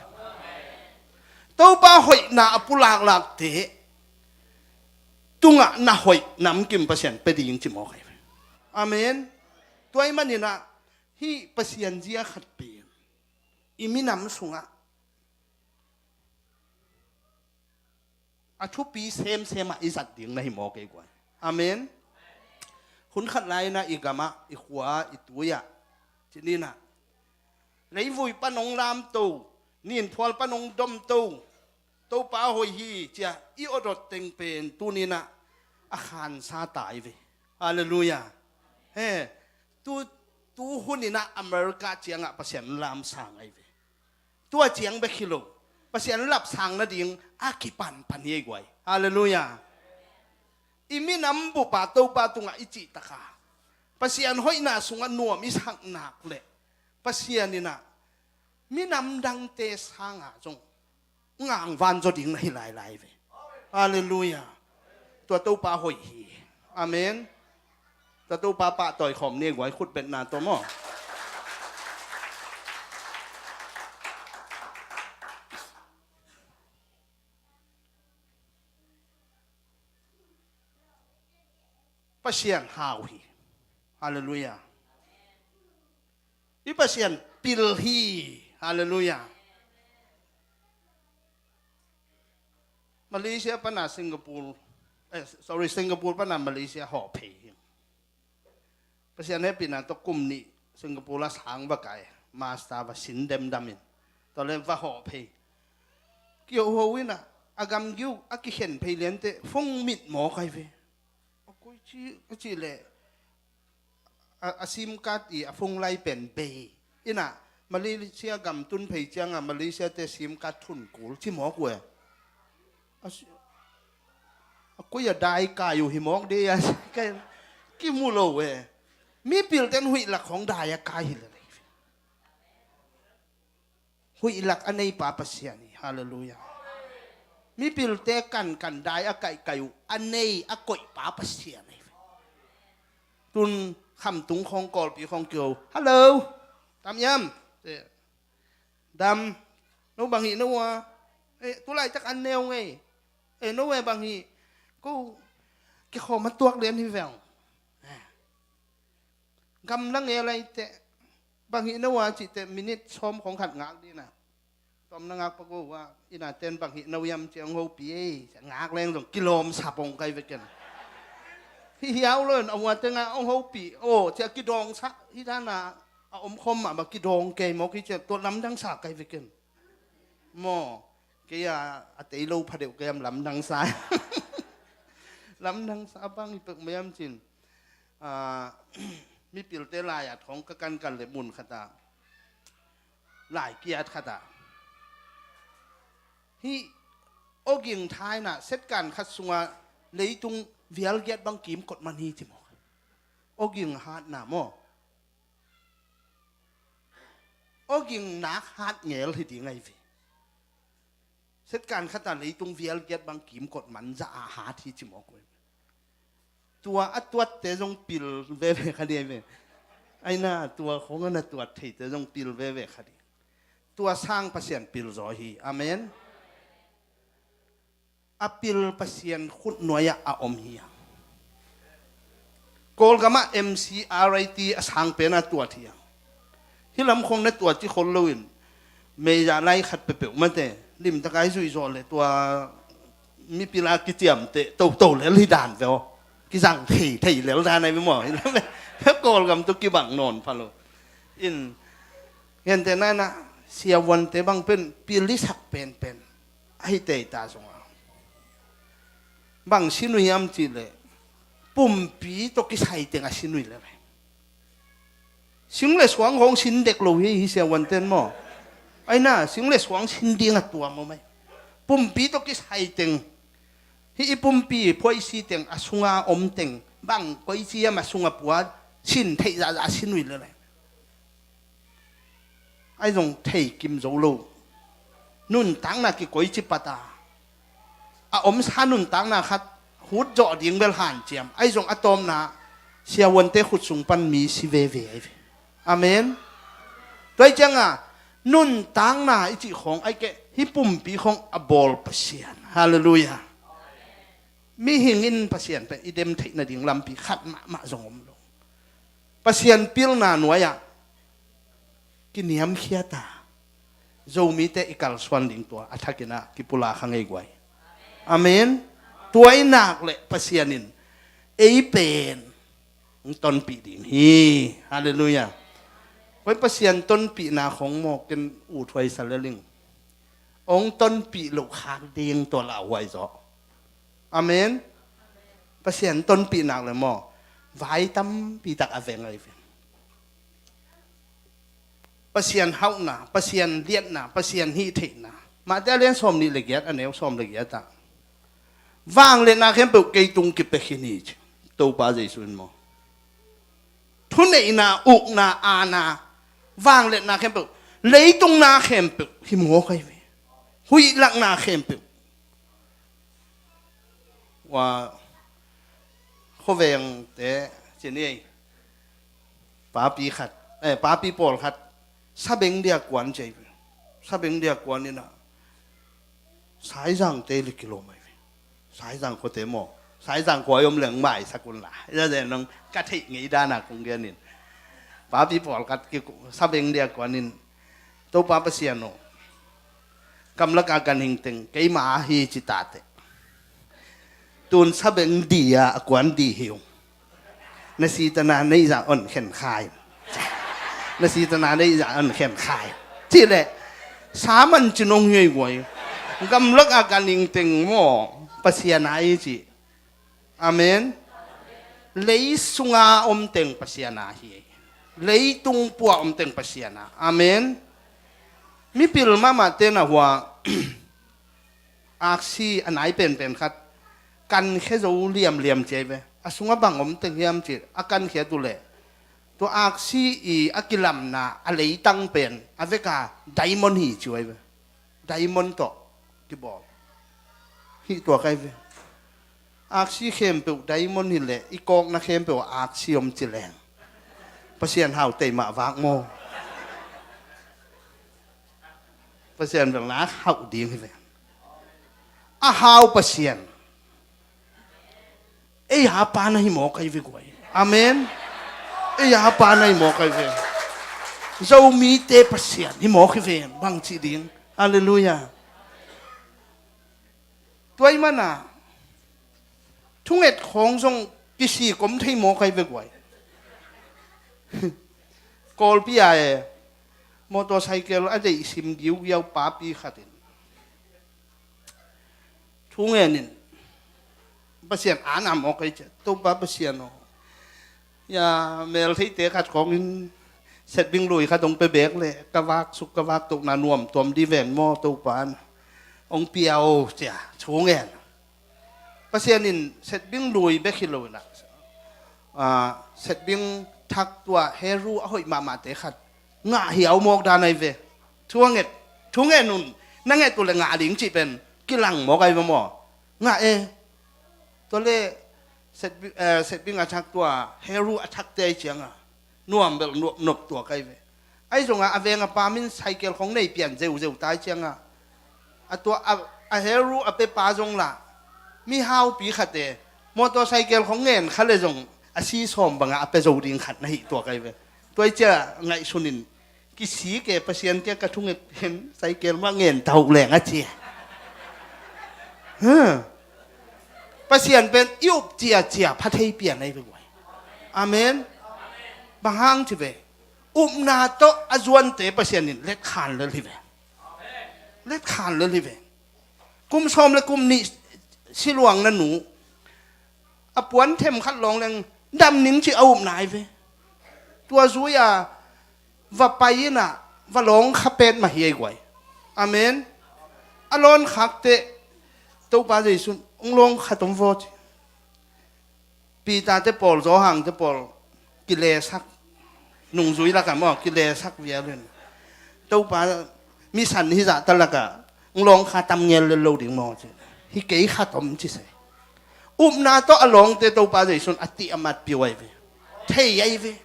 Topa hoihna a pulaklakte tungah na hoih namkim Pasian pia ding ci mawk hi. Amen. Tua ahih maninah hih Pasian zia khat pen i minam sungah a thupi semsem ah i zat ding na hi mawk ei guai. Amen. Hun khat lai-inah i gamah, i khua, i tui-ah, ci ninah, leivui pan hong lamto, ninphual pan hong domto Topa hoih hi cia i awdot teng pen tuninah a khansa ta i ve. Halleluiah. He, tu, tu huninah America ciangah Pasian lamsang a i ve. Tua ciang bek hi lo, Pasian lapsang nading a kipanpan hi ei guai. Halleluiah. I minam bupa Topa tungah i cihtaka Pasian hoihna sungah nuam i sak nak leh Pasian inah minam dangte sangah zong ngangvan zaw ding na hi lailai ve. Halleluiah. Tua Topa hoih hi. Amen. Tua Topa pahtawi khawm ni guai, khutbetna tawh maw. Pasian hau hi. Halleluiah. I Pasian pil hi. Halleluiah. Malaysia pana Singapore, eh, sorry, Singapore pana Malaysia hawh phei hi. Pasian hehpihna tawh kum nih Singapore ah sang va kai, master va sin demdam in. Tua leh va hawh phei. Kihawh hawh in ah, a gamgi uh a kikhen phei lian teh phone mit mawk ahi ve. A koici a cih leh a, a sim card i a phone line pen bei. In ah Malaysia gam tun phei ciangah Malaysia te sim card thun kul ci mawk uh e. A si-, a koi a dai kai uh hi mawk de a, kimu lo e. Mipil ten huih lak khong dai a kai hi lel hi. Huih lak a nei pa Pasian hi. Halleluiah. Mipilte kankan dai a kaihkaih uh a nei a koih pa Pasian hi. Tun khamtung khong kawlpi khong kio, "Hallo, tam hiam?" Dam. "No bang hih no a?" "Eh, tulaitak an neu ngei." "Eh, no e bang hih?" "Ko kikhawm a tuak lian hi veng." "Gam na ngel ahi teh bang hih no a?" Cih teh minit sawm khong khat ngak dina. Tawm na ngak pa ko uh a, "Ina ten bang hih no hiam?" ci a hong hopih ei. Ngak leng zong kilawm sap hong kai vekin. Hih hiau lo in a ua tengah hong hopih. Aw, ci a kidawngsak. Hih dana a omkhawm mahmah kidawng kei mawk hi ci a tua lamdangsa kai vekin. Maw, kei a, a tei lo phadeuh kei am lamdangsa. Lamdangsa bang hi pek maiam cin. Ah, mipilte lai-at khong ka kankan le mun khata lai kiat khata. Hih awging thaina setkan khat sunga leitung vial giat bang kimkot man hi ci mawk. Awging hatna maw? Awging nak hat ngel hi ding ahi ve. Setkan khata leitung vial giat bang kimkot man zah a hat hi ci mawk uh. Tua a tuatte zong pil veve kha ding ahi ve. Aina tua khong a na tuat theite zong pil veve kha ding. Tua sang Pasian pil zaw hi. Amen. A pil Pasian khut nuai-ah a om hi a. Kawlgamah M C R I T a sang pen a tuat hi a. Hih lam khong na tuat ci khol loin meizah lai khat peuhpeuh mate limtak a i zuih zawh le tua mipil a kiciamteh toto lel hi dan ve aw. Kizang thei thei lel dan ahi ve maw. Hih lam Kawlgam tawh kibang nawn pha lo. In gente naina siavuante bang pen pil i sak penpen ahi teita zongah bang sin uh hiam cihleh pumpi tawh kisai teng a sin uh hi lel hi. Sing le suang hong sin dek lo hi, hi siavuanten maw? Aina sing le suang sin ding a tuam om ahi. Pumpi tawh kisai teng, hih i pumpi phuaisi teng a sunga om teng bang koici hiam a sunga puat sin theih zahzah a sin uh hi lel hi. Ahi zong thei kim zo lo. Nuntakna kikoi ci pata a omsa nuntakna khat hut zawh ding bel hanciam. Ahi zong a tawpna siavuante khut sung pan mi si veve ahi ve. Amen. Tua hi cianga nuntakna i cih khawng ahi keh hih pumpi khawng a bawl Pasian. Halleluiah. Mihing in Pasian pen i dem theih nading lampi khat mahmah zong om lo. Pasian pilna nuai-ah kiniamkhiat a Zomite i kalsuan ding tua a thakin ah kipulak kha ngei guai. Amen. Tua i nak leh Pasian in ei pen hong tonpih ding hi. Halleluiah. Koi Pasian tonpihna khong maw ken ut huai sa lel ing. Hong tonpih loh khak ding tua lauhuai zaw. Amen. Pasian tonpih nak le maw vai tampi tak a veng ahi ve. Pasian hauhna, Pasian liatna, Pasian hih theihna. Matthai a lian sawm nih le giat a neu sawm le giat ah vangliatna khempeuh kei tung kipia khin hi ci Topa Jesu in maw. Thuneihna, ukna, aana, vangliatna khempeuh, leitung na khempeuh hi mawk ahi ve. Huih lakna khempeuh. Ua khuavengte cin ei papi khat, eh, papi pawlkhat sabeng dia kuan cei ve. Sabeng dia kuan ina Saizangte le kilawm ahi ve. Saizang khuate maw? Saizang khua i om leng maisak unla. I zazen nong ka theih ngei dana kong genin. Papi pawlkhat ki sabeng dia kuanin Topa Pasian aw, kamlaka ganhing teng keima hi ci tate. Tun sabeng di a, a kuan di hi ung. Na sitana neih zah on khen khai. Na sitana neih zah on khen khai. Cih leh saman ci nong hi ei guai. Gamlak a ka ningteng maw, Pasian a hi ci. Amen. Lei sunga om teng Pasian a hi. Leitung pua om teng Pasian a. Amen. Mipil mahmah te na hua aksi a nai penpen khat kankhia zo liamliam ci ai ve. A sunga bang om teng hiam ci a kankhiat uh leh tua aksi i a kilamna a leitang pen a veka diamond hi ci ai ve. Diamond tawh kibawl. Hih tua kai ve. Aksi khempeuh diamond hi leh i kawkna khempeuh ah aksi om ci leng Pasian hau tei mah vak maw? Pasian bel nak hauh ding hi ve. A hau Pasian. Ei a pa na hi mawk ai ve guai. Amen. Ei a pa na hi mawk ai ve. Zomite Pasian hi mawk hi ve. Bang cih ding. Halleluiah. Tua i mana thunget khawng zong kisi kom thei mawk ai ve guai. Kawlpi a e motorcycle a deih sim giugiau papi khatin thu ngenin Pasian ana mawk ai cia. Topa Pasian aw, ya mel theite khat khawngin setbing lui khat hong pe bek leh ka vak suk ka vak tohna nuam tuam di ven maw Topa, hong pia aw cia thu ngen. Pasian in setbing lui bek hi lo inah, ah, setbing thak tua heru a hoih mahmahte khat ngah hiau mawk dan ai ve. Thu a nget, thu ngen un na nget uh le ngah ding cih pen kilang mawk ai ve maw? Ngah e. Tua le setbing, eh, setbing a thak tua heru a thakte ai cianga nuam belh nuam nop tua kai ve. Ai zonga a veng a pa min cycle khong nei pian zeuzeu tai cianga a tua a, a heru a pe pa zong la mi haupi khate motorcycle khong ngen kha le zong a si sawm banga a pe zo ding khat na hi tua kai ve. Tua i cia ngaihsunin kisi ke Pasian kia ka thunget pen cycle mah ngen tau leng a ci. Huh. Pasian pen i up cia cia pha thei pian ai ve guai. Amen. Bang hang ci ve. Upna tawh a zuante Pasian in letkhan lel hi ve. Letkhan lel hi ve. Kum sawm le kum nih siluang na nu a puan them khat lawng leng dam ning ci a upna ai ve. Tua zui a va pai inah va lawng kha pet mah hi ai guai. Amen. A lawn khak teh Topa Jesu hong lawng kha tom vaw ci. Peter te pawl, Johan te pawl kilesak, nungzui lakah maw kilesak vialin Topa misan hi zahta lakah hong lawng kha tam ngel lel lo ding maw ci. Hi kei kha tom ci se. Upna tawh a lawngte Topa Jesu in a tih a mat piu ai ve. Thei ai ve.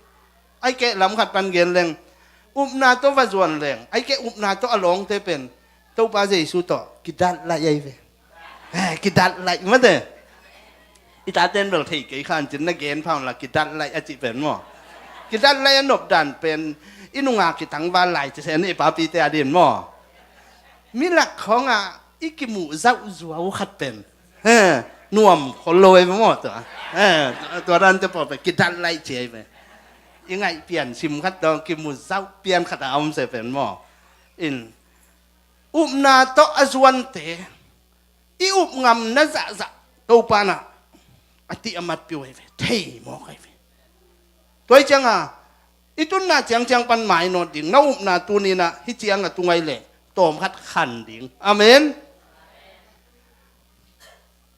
Ai keh lam khat pan gen leng upna tawh va zuan leng ai keh upna tawh a lawngte pen Topa Jesu tawh kidat laih ai ve. Eh, kidat laih mate. I taten bel thei kei khan cin na gen phaun la kidat laih a cih pen maw? Kidat laih a nop dan pen i nunga kitangval lai ci sen i papite a din maw? Milak khawngah i kimuh zauh zuau khat pen, eh, nuam khol lo ei maw tua? Eh, tua dante pawl pen kidat laih ci ei ve. I ngaih pian sim khat dong kimuh zauh pian khat a om se pen maw? In upna tawh a zuante i up ngam na zahzah Topa nah a tih a mat piu ai ve. Thei mawk ai ve. Tua hi cianga i tunna ciangciang pan mainawt ding na upna tuninah hi cianga tungai le tawm khat khan ding. Amen.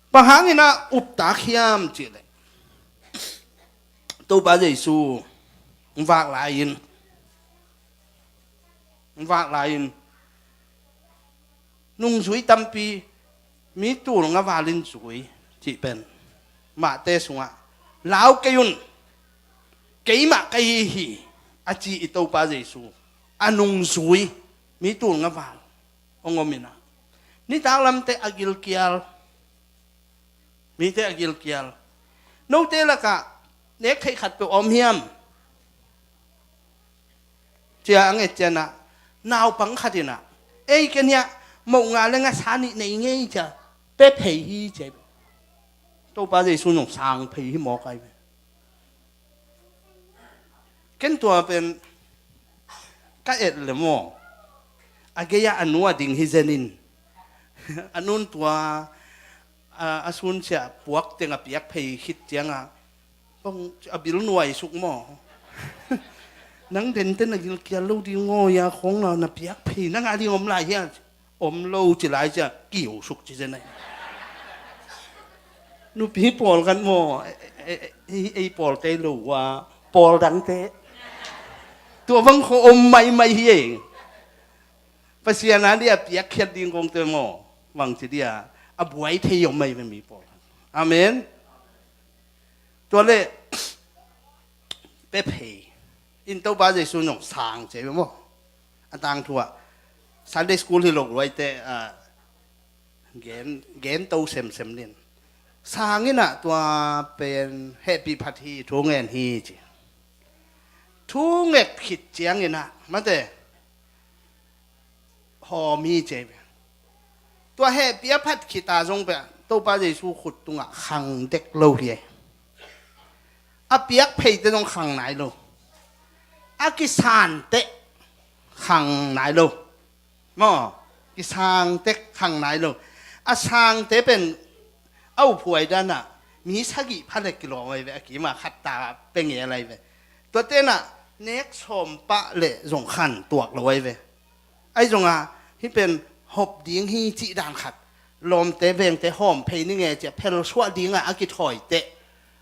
Bang hanginah uptak hiam cihleh Topa Jesu vak lai-in vak lai-in nungzui tampi mi tul nga valin zui cih pen mahte sungah lau kei un, keimah ka hi hi a ci i Topa Jesu a nungzui mi tul nga val hong om inah nitak lamte a gilkial, mite a gilkial. Note lakah nek theih khat peuh a om hiam? Cia a nget cianah naupang khat inah ei ken hiah moh nga le ngasa nih nei ngei cia pe phei hi cia. Topa Jesu nong sang phei hi mawk ai ve. Ken tua pen ka et le maw, a gei-ah a nu a ding hi zenin a nun tua a, a sunsiah puak teng a piak phei khit ciangah bang a bil nuai suk maw? Nang dente na gilkial lo ding ngawi a khawng na, na piak phei na ngah ding om lai hia? Om lo ci lai cia kiu suk ci zen ai. Nupi pawl kan maw, ei, ei, ei, ei pawl tei lo ua, pawl dangte. Tua bang kho om maimai hi ei. Pasian a dia piak khiat ding kong te maw, bang ci dia a buai thei om mai ve mi pawl. Amen. Tua le pe phei in Topa Jesu nong sang cia ve maw. A tangthu ah Sunday school hi lo luaite, ah, gen, gen to semsem nin. Sang inah tua pen hehpih phat hi, thu ngen hi ci. Thu nget khit ciang inah mate hawm hi ci ai ve. Tua hehpih a phat khit a zong pia Topa Jesu khut tungah khang dek lo hi ai. A piak pheite zong khang nai lo. A kisante khang nai lo. Maw, kisangte khang nai lo. A sangte pen a uphuai danah mi sagih pha le kilawm ai ve, a kima khatta pengel ai ve. Tua tenah nek sawm pah le zong khan tuak lo ai ve. Ai zonga hih pen hop ding hi cih dan khat. Lawmte vengte hawm phei ni nge cia phelsuah dingah a kithawi teh.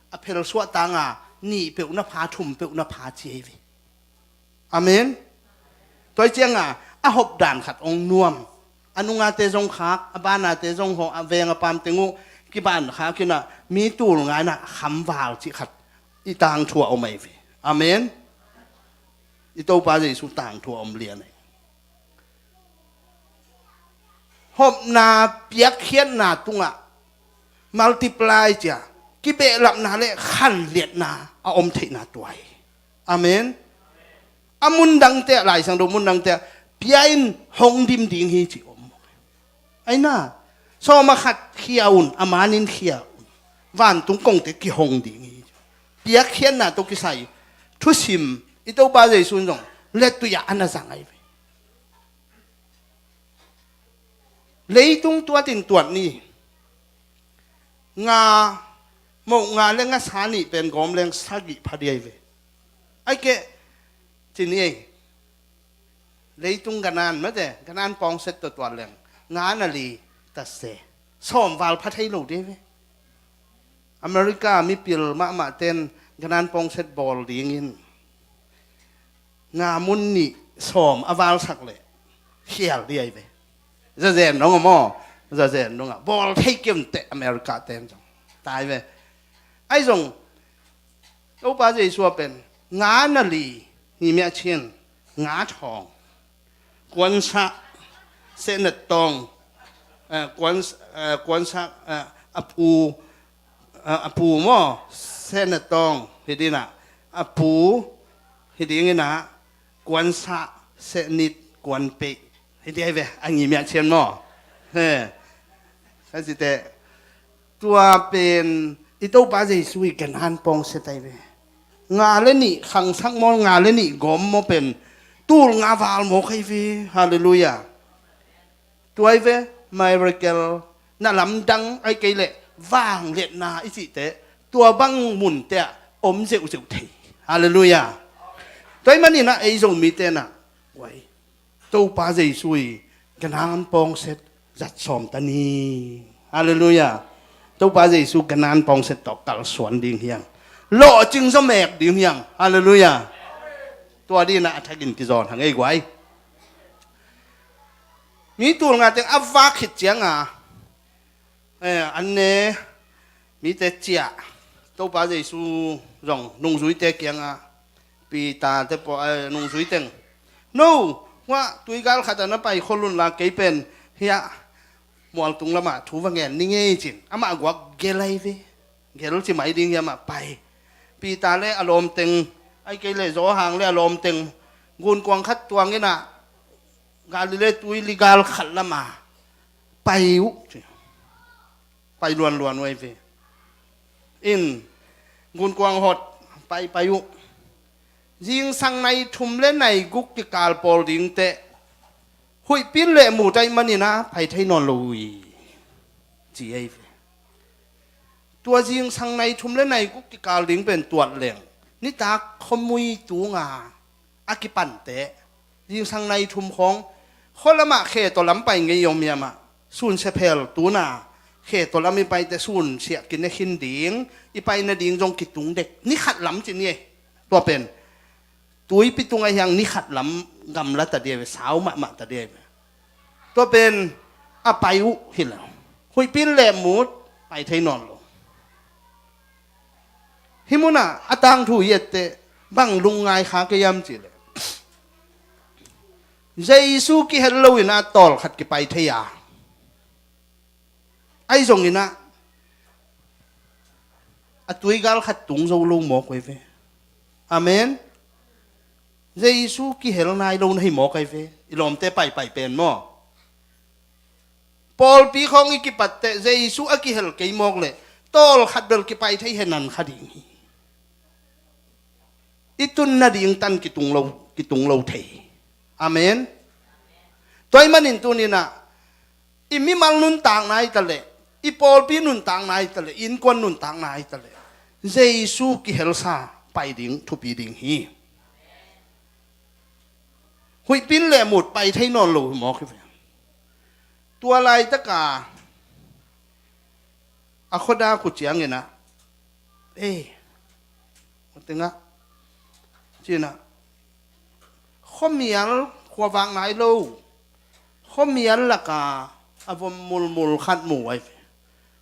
A phelsuah tanga nih peuh na pha, thum peuh na pha ci ai ve. Amen. Tua cianga a hop dan khat ong nuam. A nungate zong khak, a banate zong hawh, a veng a pamteng uh kiban khak inah mi tul nga inah khamval cih khat i tangthu a om ai ve. Amen. I Topa Jesu tangthu a om lian ai. Hopna piakkhiatna tungah multiply cia kibehlapna le khanliatna a om theihna tua hi. Amen. A mundangte ah, Laisang do mundangte ah pia in hong dim ding hi ci om. Aina sawm a khat khia un, a manin khia un, vantung kongte kihong ding hi. Piakkhiatna tawh kisai thusim i Topa Jesu in zong letui ah a na zang ai ve. Leitung tuatin tuat ni. Nga, moh nga le ngasa nih pen gawm leng sagih pha diai ve. Ai keh ci ni ei. Leitung ganan mate, ganan pawngset tawh tuat leng nga na li tase. Sawm val pha thei lo diai ve. America mipil mahmah ten ganan pawngset bawl dingin nga mun nih sawm a valsak leh khial diai ve. Zazen dong a maw? Zazen dong a bawl thei kiam teh America ten zong tai ve. Ai zong Topa Jesu a pen nga na li ni miah chin nga thawng kuansak sehnat tawng, eh, kuan, eh, kuansak, eh, a pu, eh, a pu maw sehnat tawng hi dinah a pu hi dinginah kuansak sehnit kuan peih hi di ai ve a ngi miah chin maw? He. Kan si teh Tua pen i Topa Jesu i ganan pawngset ai ve. Nga le nih khangsak mawl, nga le nih gawm maw pen tul nga val mawk ai ve. Halleluia. Tua ai ve, miracle na lamdang ai kei leh vangliatna i cihte tua bang munte ah om zeuhzeuh thei. Halleluia. Tua ai maninah ei Zomite nah uai Topa Jesu i ganan pawngset zat sawm ta ni. Halleluia. Topa Jesu ganan pawngset tawh kalsuan ding hiang. Lawhcing zaw mek ding hiang. Halleluia. Tua dinah a thakin kizawn hang ei guai. Mi tul nga teng a vak khit cianga Eh, an ne mite ciah Topa Jesu zong nungzuite kiangah Peter te pawh, eh, nungzui teng no, huah tuigal khatah na pai khol unla kei pen hiah mualtung lamah thu va ngen ni ngei cin amah guak gel ai ve. Gel ci mai ding hiamah pai Peter le a lawmteng ai kei le Zawhang le a lawmteng gunkuang khat tuanginah Galilee tui ligal khat lamah pai uh ci. Pai luanluan uh ai ve. in, gunkuang hot paipai uh. Zingsang nai thum le nai guk kikal pawl ding teh huihpi in lehmut ahih manin ah pai thei nawn lo uh hi, ci ei ve. Tua zingsang nai thum le nai guk kikal ding pen tuat leng nitak khuamui tunga a kipante, zingsang nai thum khawng khualamah khe tawh lam pai ngei om hiamah, sunsia phel tuna khe tawh lam i paite sunsia kine khin ding, i pai nading zong kitung dek, ni khat lam ci ni ei. Tua pen tuipi tungah hiang ni khat lam gamla ta dia ve, sau mahmah ta dia ve. Tua pen a pai uh hi lo. Huihpi in lehmut, pai thei nawn lo. Hih munah a tangthu i etteh bang lungngai kha kei hiam cihleh, Jesu kihel loin ah tawlkhat kipai thei a, ahi zongin ah a tuigal khat tung zo lo mawk uh ei ve. Amen. Jesu kihel nai lo na hi mawk ei ve, i lawmte paipai pen maw. Pawlpi khawng i kipatteh Jesu a kihel kei mawk leh tawlkhat bel kipai thei henan kha ding hi. I tun nading tan kitung lo, kitung lo thei hi. Amen. Tua ahih manin tuninah i mimal nuntakna hi taleh, i pawlpi nuntakna hi taleh, i innkuan nuntakna hi taleh, Jesu kihelsa pai ding thupi ding hi. Huihpi in lehmut, pai thei nawn lo hi mawk hi ve. Tua laitaka a khuadak uh cianginah, ei, tengah cinah khuamial, khuavak nai lo khuamial laka a vom mulmul khat mu ai ve.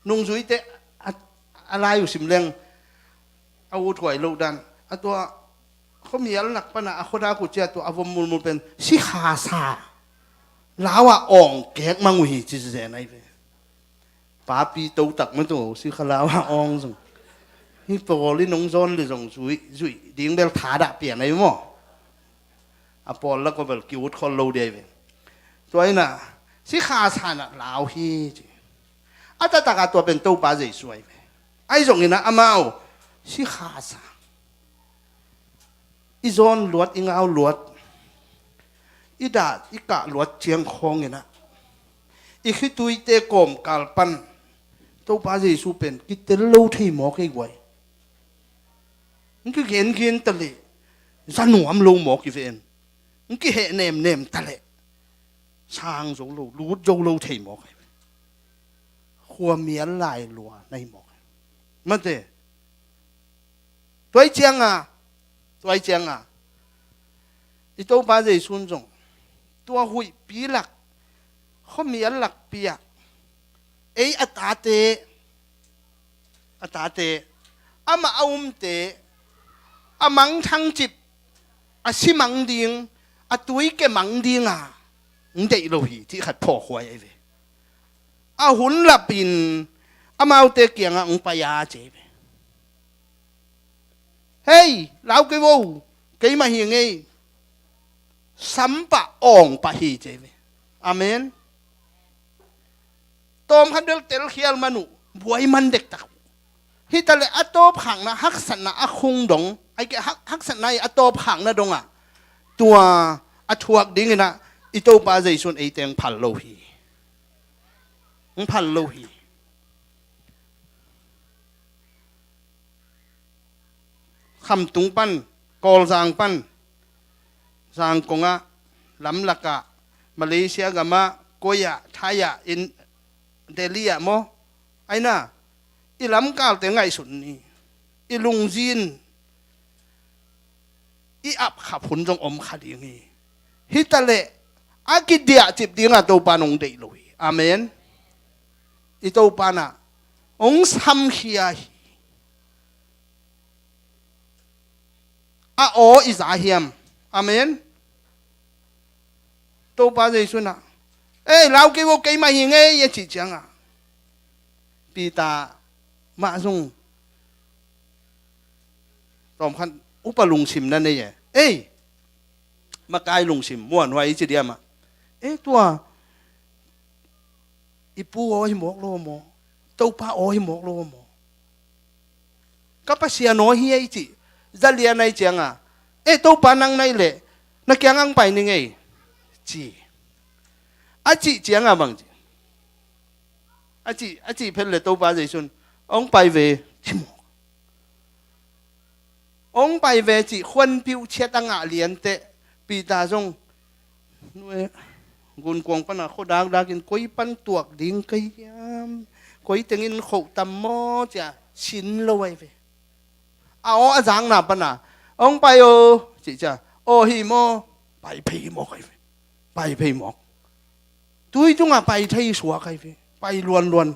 Nungzuite a, a lai uh sim leng a uthuai loh dan, a tua khuamial lak pana a khuadak uh cia tua a vom mulmul pen sikhasa lau-ah awng kek mang uh hi ci zen ai ve. Papi totak mah tua sikha lau-ah awng zong, hih pawl in hong zawn le zong zuih, zuih ding bel thadah pian ai maw. A pawl lak uh bel ki-ut khol lo ding ai ve. Tua inah sikhasa nah lau hi ci. A taktakah tua pen Topa Jesu ai ve. Ahi zonginah amau sikhasa, i zawn luat, i ngau luat, i dah i kah luat ciang khawnginah i khituite kawmkal pan Topa Jesu pen kitel lo thei mawk ei guai. Hong kigenkhen taleh za nuam lo mawk hi ven. Hong kiheh nemnem taleh sang zo lo, lut zo lo thei mawk hi ven. Khuamial lai lua na hi mawk hi. Mate. Tua hi cianga, tua hi cianga i Topa Jesu in zong tua huihpi lak, khuamial lakpi ah ei a tate, a tate, amah a umte a mangthang cip, a si mang ding, a tuike mang dinga hong deih lo hi cih khat phawkhuai ahi ve. A hun lapin amaute kiangah hong pai a ci ahi ve. Hei, lau kei vo, keimah hi ngei. Sampah awngpah hi ci ahi ve. Amen. Tawmkhat bel telkhial man uh, buai man dektak uh. Hitaleh a tawpkhakna, haksatna a khung dong, aike hak-, haksatna i a tawpkhakna dongah tua a thuak dinginah i Topa Jesu in eite hong phal lo hi. Hong phal lo hi. Khamtung pan, Kawlzang pan, Zangkongah, lamlakah, Malaysia gamah, koi-ah, Thai-ah, in, Delhi-ah maw, aina, i lamkalte ngaihsun ni, i lungzin, i apkhap hun zong om kha ding hi. Hitaleh a kidiahcip dinga Topa in hong deih lo hi. Amen. I Topa in ah hong samkhia hi. A aw i za hiam? Amen. Topa Jesu in ah, ei, lau kei vo, keimah hi ngei, a cih ciangah Peter mah zong tawmkhat upa lungsim na nei e. Ei, makai lungsim, muanhuai i ci diam ah. Ei, tua i pu aw hi mawk lo maw? Topa aw hi mawk lo maw? ka Pasian aw hi ei cih za lian ahih ciangah, e Topa nang na hih leh na kiangah hong pai ning ei ci. A cih ciangah bang ci, a cih, a cih phet leh Topa Jesu in hong pai ve ci mawk. Hong pai ve cih khuanpiuh ciat a ngah lianteh Peter zong, nu e, gunkuang pana khuadak dakin koi pan tuak ding ka hiam, koi tengin khoh tam maw ci-a sin lo ahi ve. A aw a zakna pana hong pai aw cih ciang, aw hi maw, pai phei hi mawk ahi ve. Pai phei mawk. Tui tungah pai thei suak ahi ve. Pai luanluan.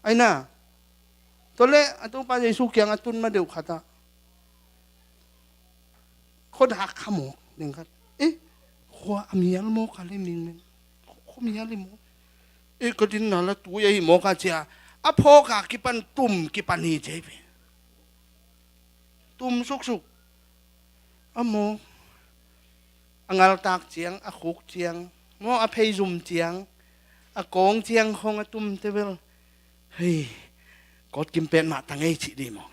Ahi na. Tua leh a Topa Jesu kiang a tun ma deuh khatah khuadak kha mawk, neng khat. Eh, khua a mial mawk a le mingmeng. Khua mial hi mawk. Eh, ka dinna la tui ahi mawk a ci-a, a phawk a kipan tum kipan hi ci ahi ve. Tum suksuk. A maw, a ngaltak ciang, a khuk ciang, maw a pheizum ciang, a kawng ciang khawng a tumte bel, hei, kawtkim petmah ta ngei cih dih maw.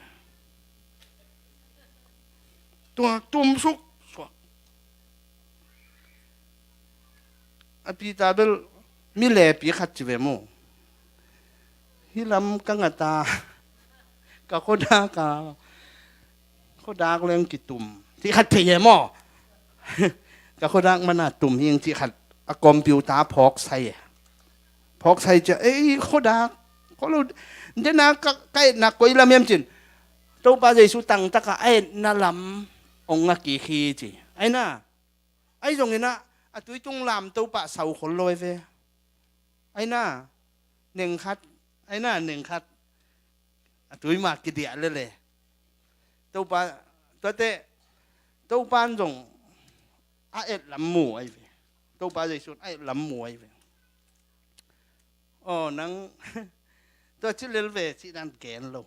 Tua tum suk suak. A Peter bel mi lepi khat ci ve maw. Hih lam ka ngat a, ka khuadak a, khuadak leng kitum cih khat thei e maw. Ka khuadak mana tum hing cih khat a computer phawk sai e. Phawk sai ciang, ei khuadak, khualo, dena ka, ka etna koi lam hiam cin, Topa Jesu tangtaka a etna lam hong ngak kik hi ci. Ahi na. Ahi zongin ah, a tui tung lam Topa sau khol lo ahi ve. Ahi na, neng khat, ahi na, neng khat. A tui mah kidiah lele. Topa, tuate, Topa in zong a et lam mu ahi ve. Topa Jesu in a et lam mu ahi ve. Aw, nang, tua ci lel ve, cih dan gen lo.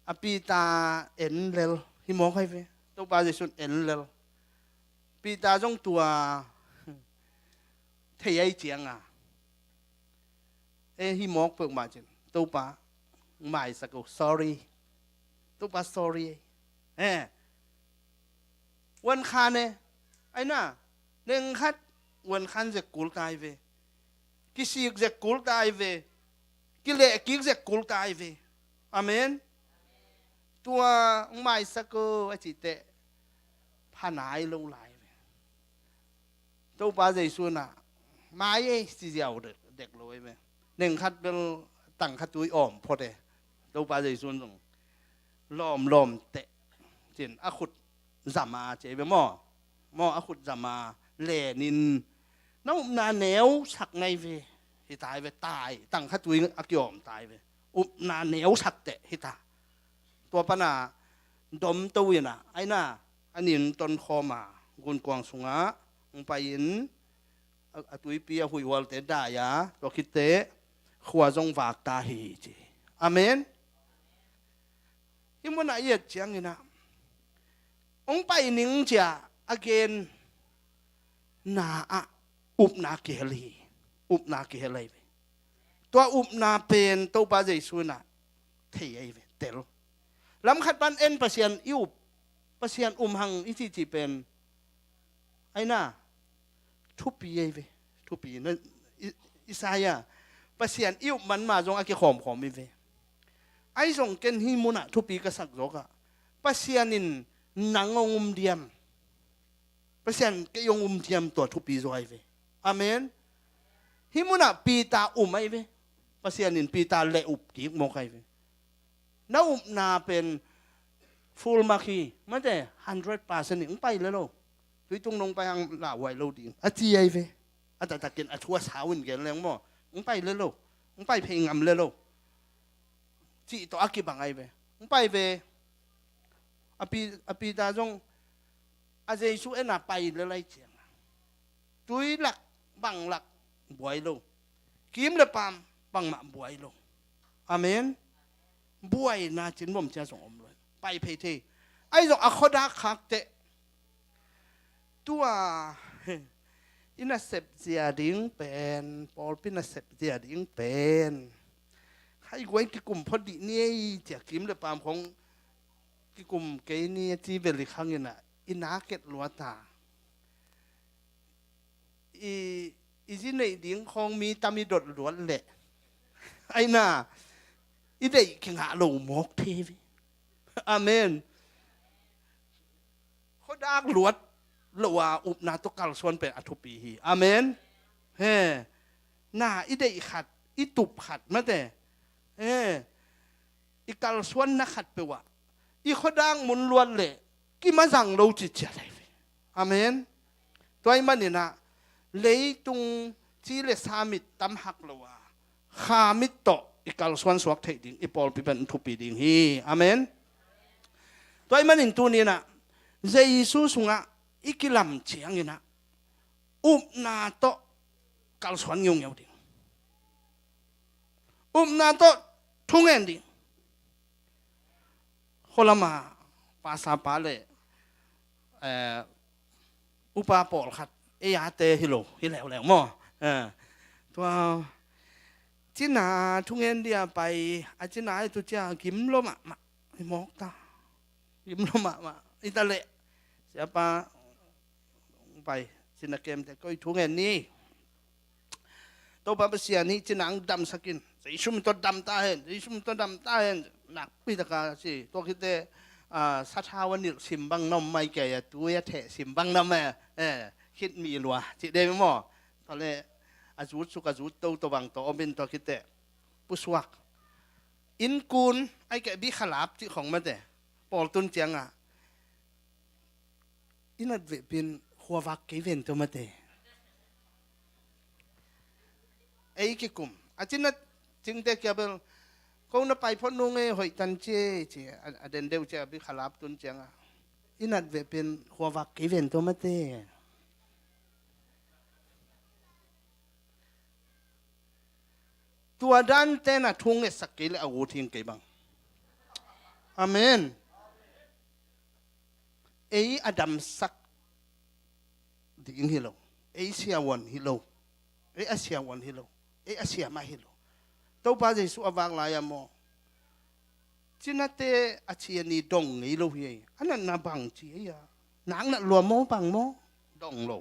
A Peter en lel, hi mawk ahi ve. Topa Jesu in en lel. Peter zong tua thei ahi cianga, e, hi mawk peuhmah cin, Topa, maisak o, sorry. Topa, sorry. E, uan khan e, ahi na, neng khat uan khan zek kul ta ahi ve. Kisik zek kul ta ahi ve. Kileh kik zek kul ta ahi ve. Amen. Tua hong maisak o a cih teh pha nai lo lai ve. Topa Jesu in ah mai ei ci ziau dek, dek lo ahi ve. Neng khat bel tangkha tui awm phot e. Topa Jesu in zong lawmlawm teh cin a khut zama ci ahi ve maw. Maw, a khut zama lenin, na upna neu sak nai ve. Hi ta ahi ve, tai, tangkha tui a kiawm ta ahi ve. Upna neu sak teh hi ta. Tua pana domto in ah, ahi na, a nin tonkhawm a, gunkuang sungah hong pai in, a, a tuipi a huihhualte dai a, tua khit teh khua zong vak ta hi ci. Amen. Hih munah i et ciangin ah, hong pai ning ci-a a genna ah upna kihel hi. Upna kihel ahi ve. Tua upna pen Topa Jesu in ah thei ahi ve, tel. Lam khat pan en Pasian i up, Pasian um hang i cihcih pen, ahi na, thupi ahi ve. Thupi na, I-, Isaiah, Pasian i up man ma zong a kikhawmkhawm hi ve. Ahi zong ken hih munah thupi ka sak zawkah, Pasian in nang hong um diam, Pasian kei hong um diam, tua thupi zaw ahi ve. Amen. Hih munah Peter um ahi ve. Pasian in Peter leh up kik mawk ahi ve. Na upna pen full mark hi, mate, hundred percent hi, hong pai le lo. Tui tung nong pai hang lauhuai lo ding, a ci ahi ve. A taktakin a thu a sau in gen leng maw, hong pai le lo, hong pai phei ngam le lo, cih tawh a kibang ahi ve. Hong pai ve. A Pi-, a Peter zong a Jesu en a pai le lai ciang a, tui lak, bang lak buai lo. Kim le paam bangmah buai lo. Amen. Buaina cin bawm cia zong om lo. Pai phei thei. Ahi zong a khuadak khak teh, tua i nasep zia ding pen, pawlpi nasep zia ding pen, Ai guai kikum phot dih ni ei, cia kim le pam khong kikum kei ni a ci bel i khang inah i na ket luat a. I, i zi neih ding khong mi tam i dot luat leh ai na i deih kingah lo mawk thei ve. Amen. Khuadak luat lo a upna tawh kalsuan pen a thupi hi. Amen. He. Na i deih khat, i tup khat mate. He. I kalsuanna khat peuh ah i khuadak mun luat leh kimazang lo ciciat ahi ve. Amen. Tua ahih maninah leitung ci le sa mit tam hak lo a, kha mit tawh i kalsuan suak theih ding i pawlpi pen thupi ding hi. Amen. Tua ahih manin tuninah Jesu sungah i kilam cianginah upna tawh kalsuan ngeungeu ding. Upna tawh thungen ding. Khualama pastor pa le, eh, upa pawlkhat ei ate hi lo hi leuleu maw? Eh, tua cina thungen dia pai a cina ai tu cia gim lo mahmah hi mawk ta. Gim lo mahmah hi ta leh siapa pai cina kemte koi thungen ni. Topa Pasian hih cina ang damsak in. Jesu min tawh dam ta hen, Jesu min tawh dam ta hen. Nakpi taka si. Tua khite, ah, sathau a nilh sim bang na om mai kei a, tui a theh sim bang na om e. Eh, khit mi lua. Cih dei maw. Tua le a zut suk a zut toto bang tawh om in tua khite pusuak. Innkun ai kei bikhalap cih khong mate. Pawl tun ciangah i nat vehpin khuavak kei ven tua mate. Ei kikum a cina cingte kia bel ko na pai phot nung e hoih tan cie ci a, a den deuh cia bikhalap tun cianga i nat vehpin khuavak kei ven tua mate. Tua dan tena thu ngetsak kei le a ut hing kei bang. Amen. Ei a damsak ding hi lo. Ei siavuan hi lo. Ei a siavuan hi lo. Ei a siamah hi lo. Topa Jesu a vak lai-a maw cinate a ci a ni dong ngei lo hi ei. A natna bang ci ei a. Nak nat lua maw bang maw? Dong lo.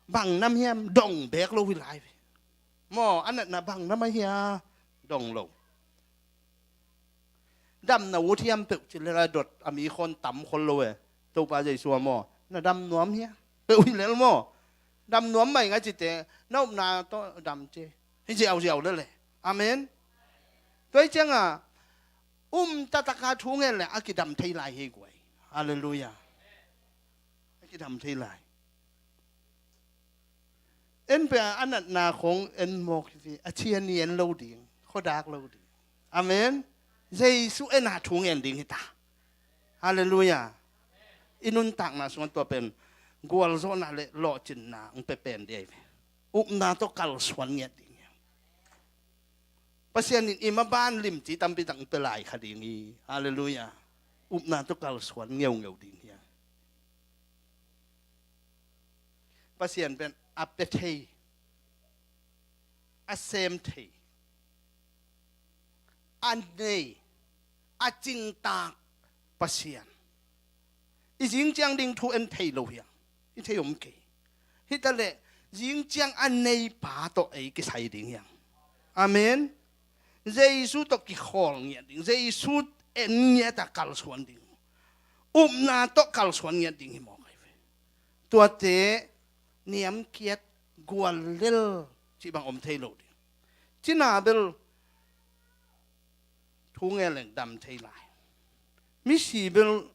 Bang nam hiam dong bek lo hi lai ve. Maw a natna bang nam a hia dong lo. Damna ut hiam peuh ci lel a dot a mi khon tam khol lo e. Topa Jesu a maw na dam nuam hia peuh hi lel maw. Dam nuam mai nga cite na upna tawh dam ce hi ziauziau lele. Amen. Tua hi cianga um tataka thu ngen le a kidam thei lai hi guai. Halleluia. A kidam thei lai. En pe a natna khong en mawk hi a ci a ni en lo ding khuadak lo ding. Amen. Jesu en a thu ngen ding hi ta. Halleluia. I nuntakna sungah tua pen gualzawhna le lawhcinna ang pe pen dih ahi ve. Upna tawh kalsuan ngiat ding hi. Pasian in i maban limci tampi tak ang pe lai kha ding hi. Halleluia. Upna tawh kalsuan ngeungeu ding hi. Pasian pen a pe thei, a sem thei, a nei, a cingtak Pasian. I zing ciang ding thu en thei lo hiang. I thei om kei. Hi ta leh zing ciang a nei pa tawh ei kisai ding hiang. Amen. Jesu tawh kikhawl ngiat ding. Jesu en ngiat a kalsuan ding. Upna tawh kalsuan ngiat ding hi mawk ahi ve. Tuate niamkiat guallel cih bang om thei lo ding. Cina bel thu ngen leng dam thei lai. Misi bel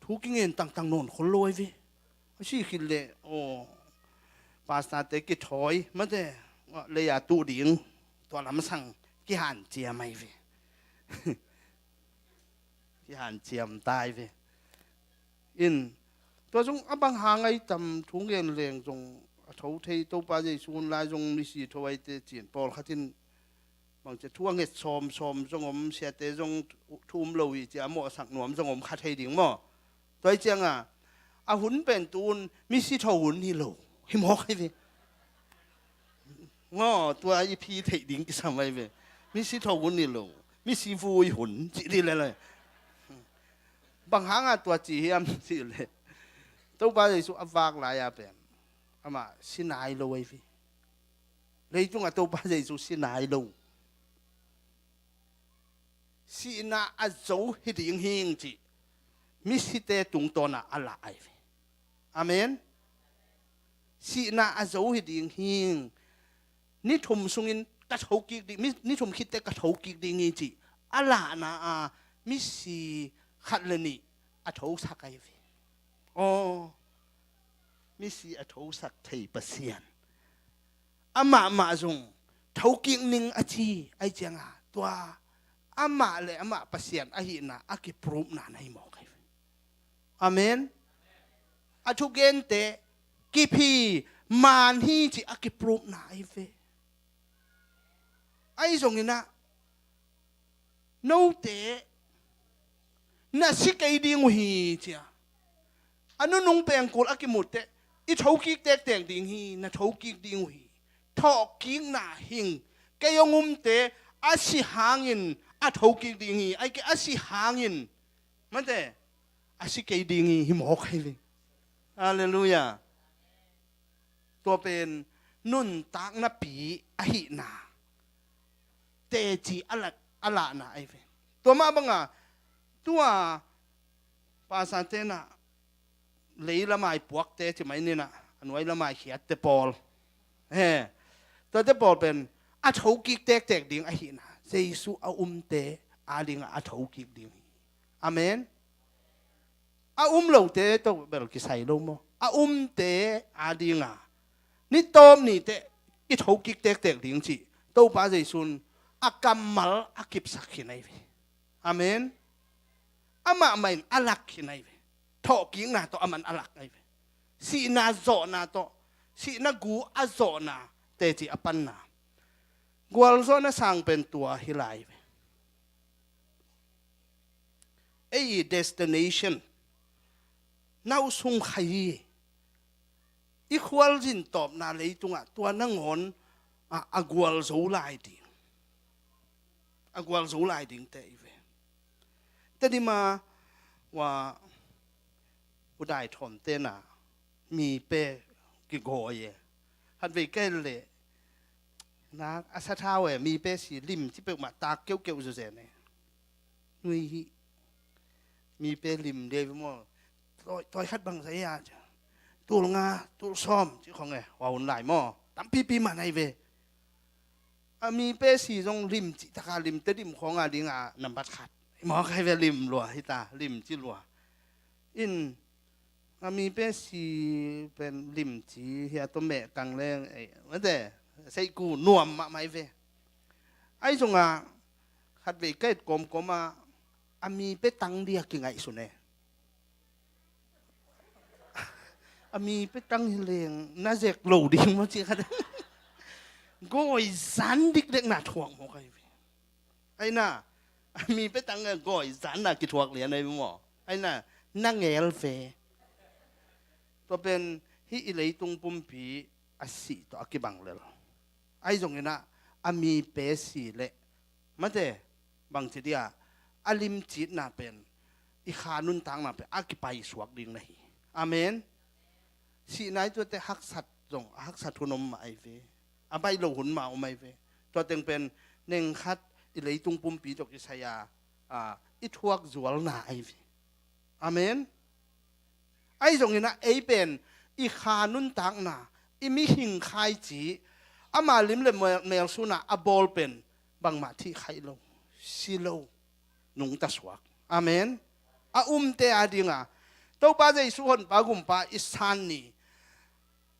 thu kingen tangtang nawn khol lo ahi ve. A si khit leh aw pastor te kithawi mate lei a tuh ding tua lamsang kihanciam ahi ve. Kihanciam ta ahi ve. In tua zong a bang hang ahi tam thu ngen leng zong a tho thei Topa Jesu hun lai zong misi tho ahi te cin pawlkhat in bangcia thu a nget sawmsawm zong om siate zong thu um lo hi cia a mawhsak nuam zong om kha thei ding maw? Tua hi cianga a hun pen tun misi tho hun hi lo hi mawk hi ve. Aw, tua i phi theih ding kisam ahi ve. Misi tho hun hi lo, misi vui hun cih dih lel. Bang hanga tua ci hiam cih leh, Topa Jesu a vak lai-a pen amah si nai lo ahi ve. Leitungah Topa Jesu si nai lo. Sihna a zo hi ding hing cih misite tungtawnah a lah ahi ve. Amen. Sihna a zo hi ding hing. Ni thum sungin ka thokik ding, mi, ni thum khitte ka thokik ding hi cih a lahna a misi khat le nih a thosak ahi ve. Aw, misi a thosak thei Pasian. Amah mah zong thokik ning a ci ahi cianga tua amah le amah Pasian ahihna a kiprupna na hi mawk ahi ve. Amen. A thugente kiphi man hi ci a kiprupna ahi ve. Ahi zonginah note na si kei ding uh hi cia. A nunung pengkul a kimutte i thokik tektek ding hi, na thokik ding uh hi. Thawhkikna hing. Kei hong umte a si hangin a thokik ding hi. Aike a si hangin mate a si kei ding hi, hi mawk ahi ve. Halleluiah. Tua pen nuntakna pi ahihna teci a la, a lahna ahi ve. Tua mah banga tua pastor tenah lei lamai puakte ci mai ninah a nuai lamai khiatte pawl, he, tuate pawl pen a thokik tektek ding ahihna, Jesu a umte adingah a thokik ding hi. Amen. A um lote tawh bel kisai lo maw? A umte adinga ni tawp nite i thokik tektek ding cih Topa Jesu'n a kammal a kipsak khin ahi ve. Amen. Amah mah in a lak khin ahi ve. Thawhkikna tawh aman a lak ahi ve. Sihna zawhna tawh, sihna gu a zawhna teci a panna. Gualzawhna sang pen tua hi lai ve. Ei destination na uh sung khai hi. I khualzin tawpna leitungah tua nangawn a, a gualzo lai ding, a gualzo lai dingte i ve. Tadima ua U Dai Thawn tena mi pe kigawi e. Khatvei ka en leh na a sathau e, mi pe si lim ci peuhmah tak keuhkeuh zuzen e. Nui hi. Mi pe lim dei ve maw? Tawi, tawi khat bang zai a cia, tul nga, tul sawm ci khong e, hua hun lai maw? Tampipi mah nai ve. A mi pe si zong lim ci taka lim te lim khong a ding a nambat khat. Maw kai ve lim lua hita, lim ci lua. In a mi pe si pen lim ci hia to meh kang leng ei mate, sei ku nuam mah mai ve. Ai zong a khatvei ka et kawmkawm a, a mi pe tang dia kingaihsun e. A mi pe tang hi leng na zek lo ding maw ci khat. Gawi zan dikdek na thuak maw kai ve. Aina, a mi pe tang a gawi zan na kithuak lian ai maw. Aina, na ngel ve. Tua pen hih i leitung pumpi a sih tawh a kibang lel. Ai zonginah a mi pe si leh mate, bangci dia a limcitna pen, i kha nuntakna pen a kipaisuak ding na hi. Amen. Sihna i tuate haksat zong a haksat hun om mah ai ve. A baih lo hun mah om ai ve. Tua teng pen nengkhat i leitung pumpi tawh kisai a, a, i thuak zualna ai ve. Amen. Ai zonginah ei pen i kha nuntakna, i mihing khaici, ama lim le mel, melsuna a bawl pen bangmah thih khaih lo, si lo, nungta suak. Amen. A umte a dinga Topa Jesu honpa gumpa i san ni.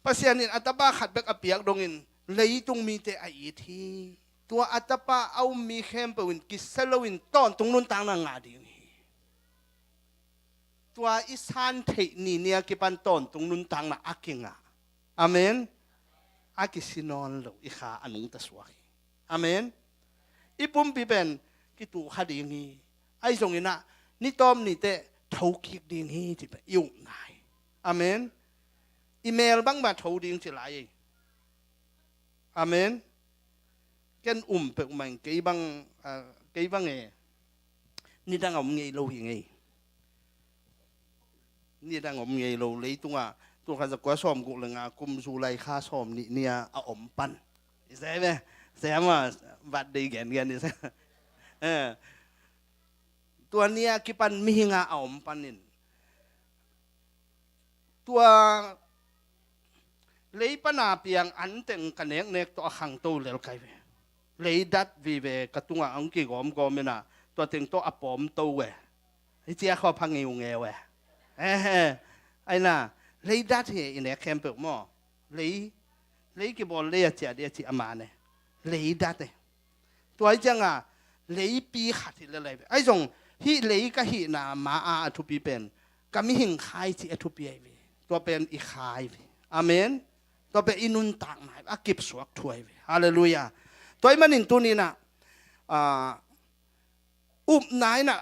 Pasian in a tapa khat bek a piak dongin leitung mite a it hi. Tua a tapa a um mi khempeuh in kisia loin tawntung nuntakna ngah ding hi. Tua i san theih ni nia kipan tawntung nuntakna a kingah. Amen. A kisi nawn lo i kha a nungta suak hi. Amen. I pumpi pen kituh kha ding hi. Ai zonginah ni tawm nite tho kik ding hi ci pen i ukna hi. Amen. I mel bangmah tho ding ci lai. Amen. Ken um peuhmah ing, kei bang, ah, kei bang e. Nidang a om ngei lo hi ngei. Nidang om ngei lo, leitungah tul khat za kua sawm guk le nga kum July kha sawm nih ni-a a om pan. I se ve, se ama birthday gen gen i se. Eh. Tua ni-a kipan mihinga a om panin. Tua lei pana piang anteng ka neknek tawh a khangto lel kai ve. Lei dat vive ka tungah ang kigawmgawm inah tua teng tawh a pawmto ve. Hi cia khaw pha ngiungeu e. Ehe. Aina, lei dat hi i nek khempeuh maw. Lei, lei kibawl lei a ciah dih a cih a man e. Lei dat e. Tua hi cianga leipi khat hi le lai ve. Ahi zong hih lei ka hihna ma a a thupi pen ka mihing khai cih a thupi ahi ve. Tua pen i khai ve. Amen. Tua pen i nuntakna a kipsuak thu ahi ve. Halleluiah. Tua hi manin tuninah, ah, upna inah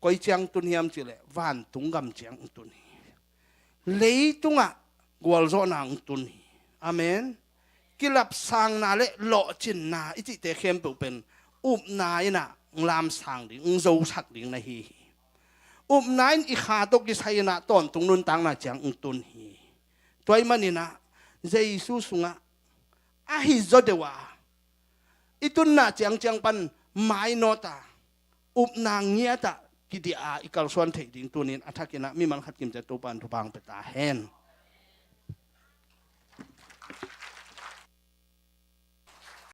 koi ciang tun hiam cihleh vantung gam ciang tun hi. Leitungah gualzawhna hong tun hi. Amen. Kilapsangna le lawhcinna i cihte khempeuh pen upna inah hong lamsang ding, hong zosak ding na hi hi. Upna in i kha tawh kisai inah tawntung nuntakna ciang hong tun hi. Tua hi maninah Jesu sungah a hi zaw deuh a i tunna ciangciang pan mainawta upna ngiatah kidiah a i kalsuan theih ding tunin a thakinah mi malkhat kimciat Topan thupha hong pia ta hen.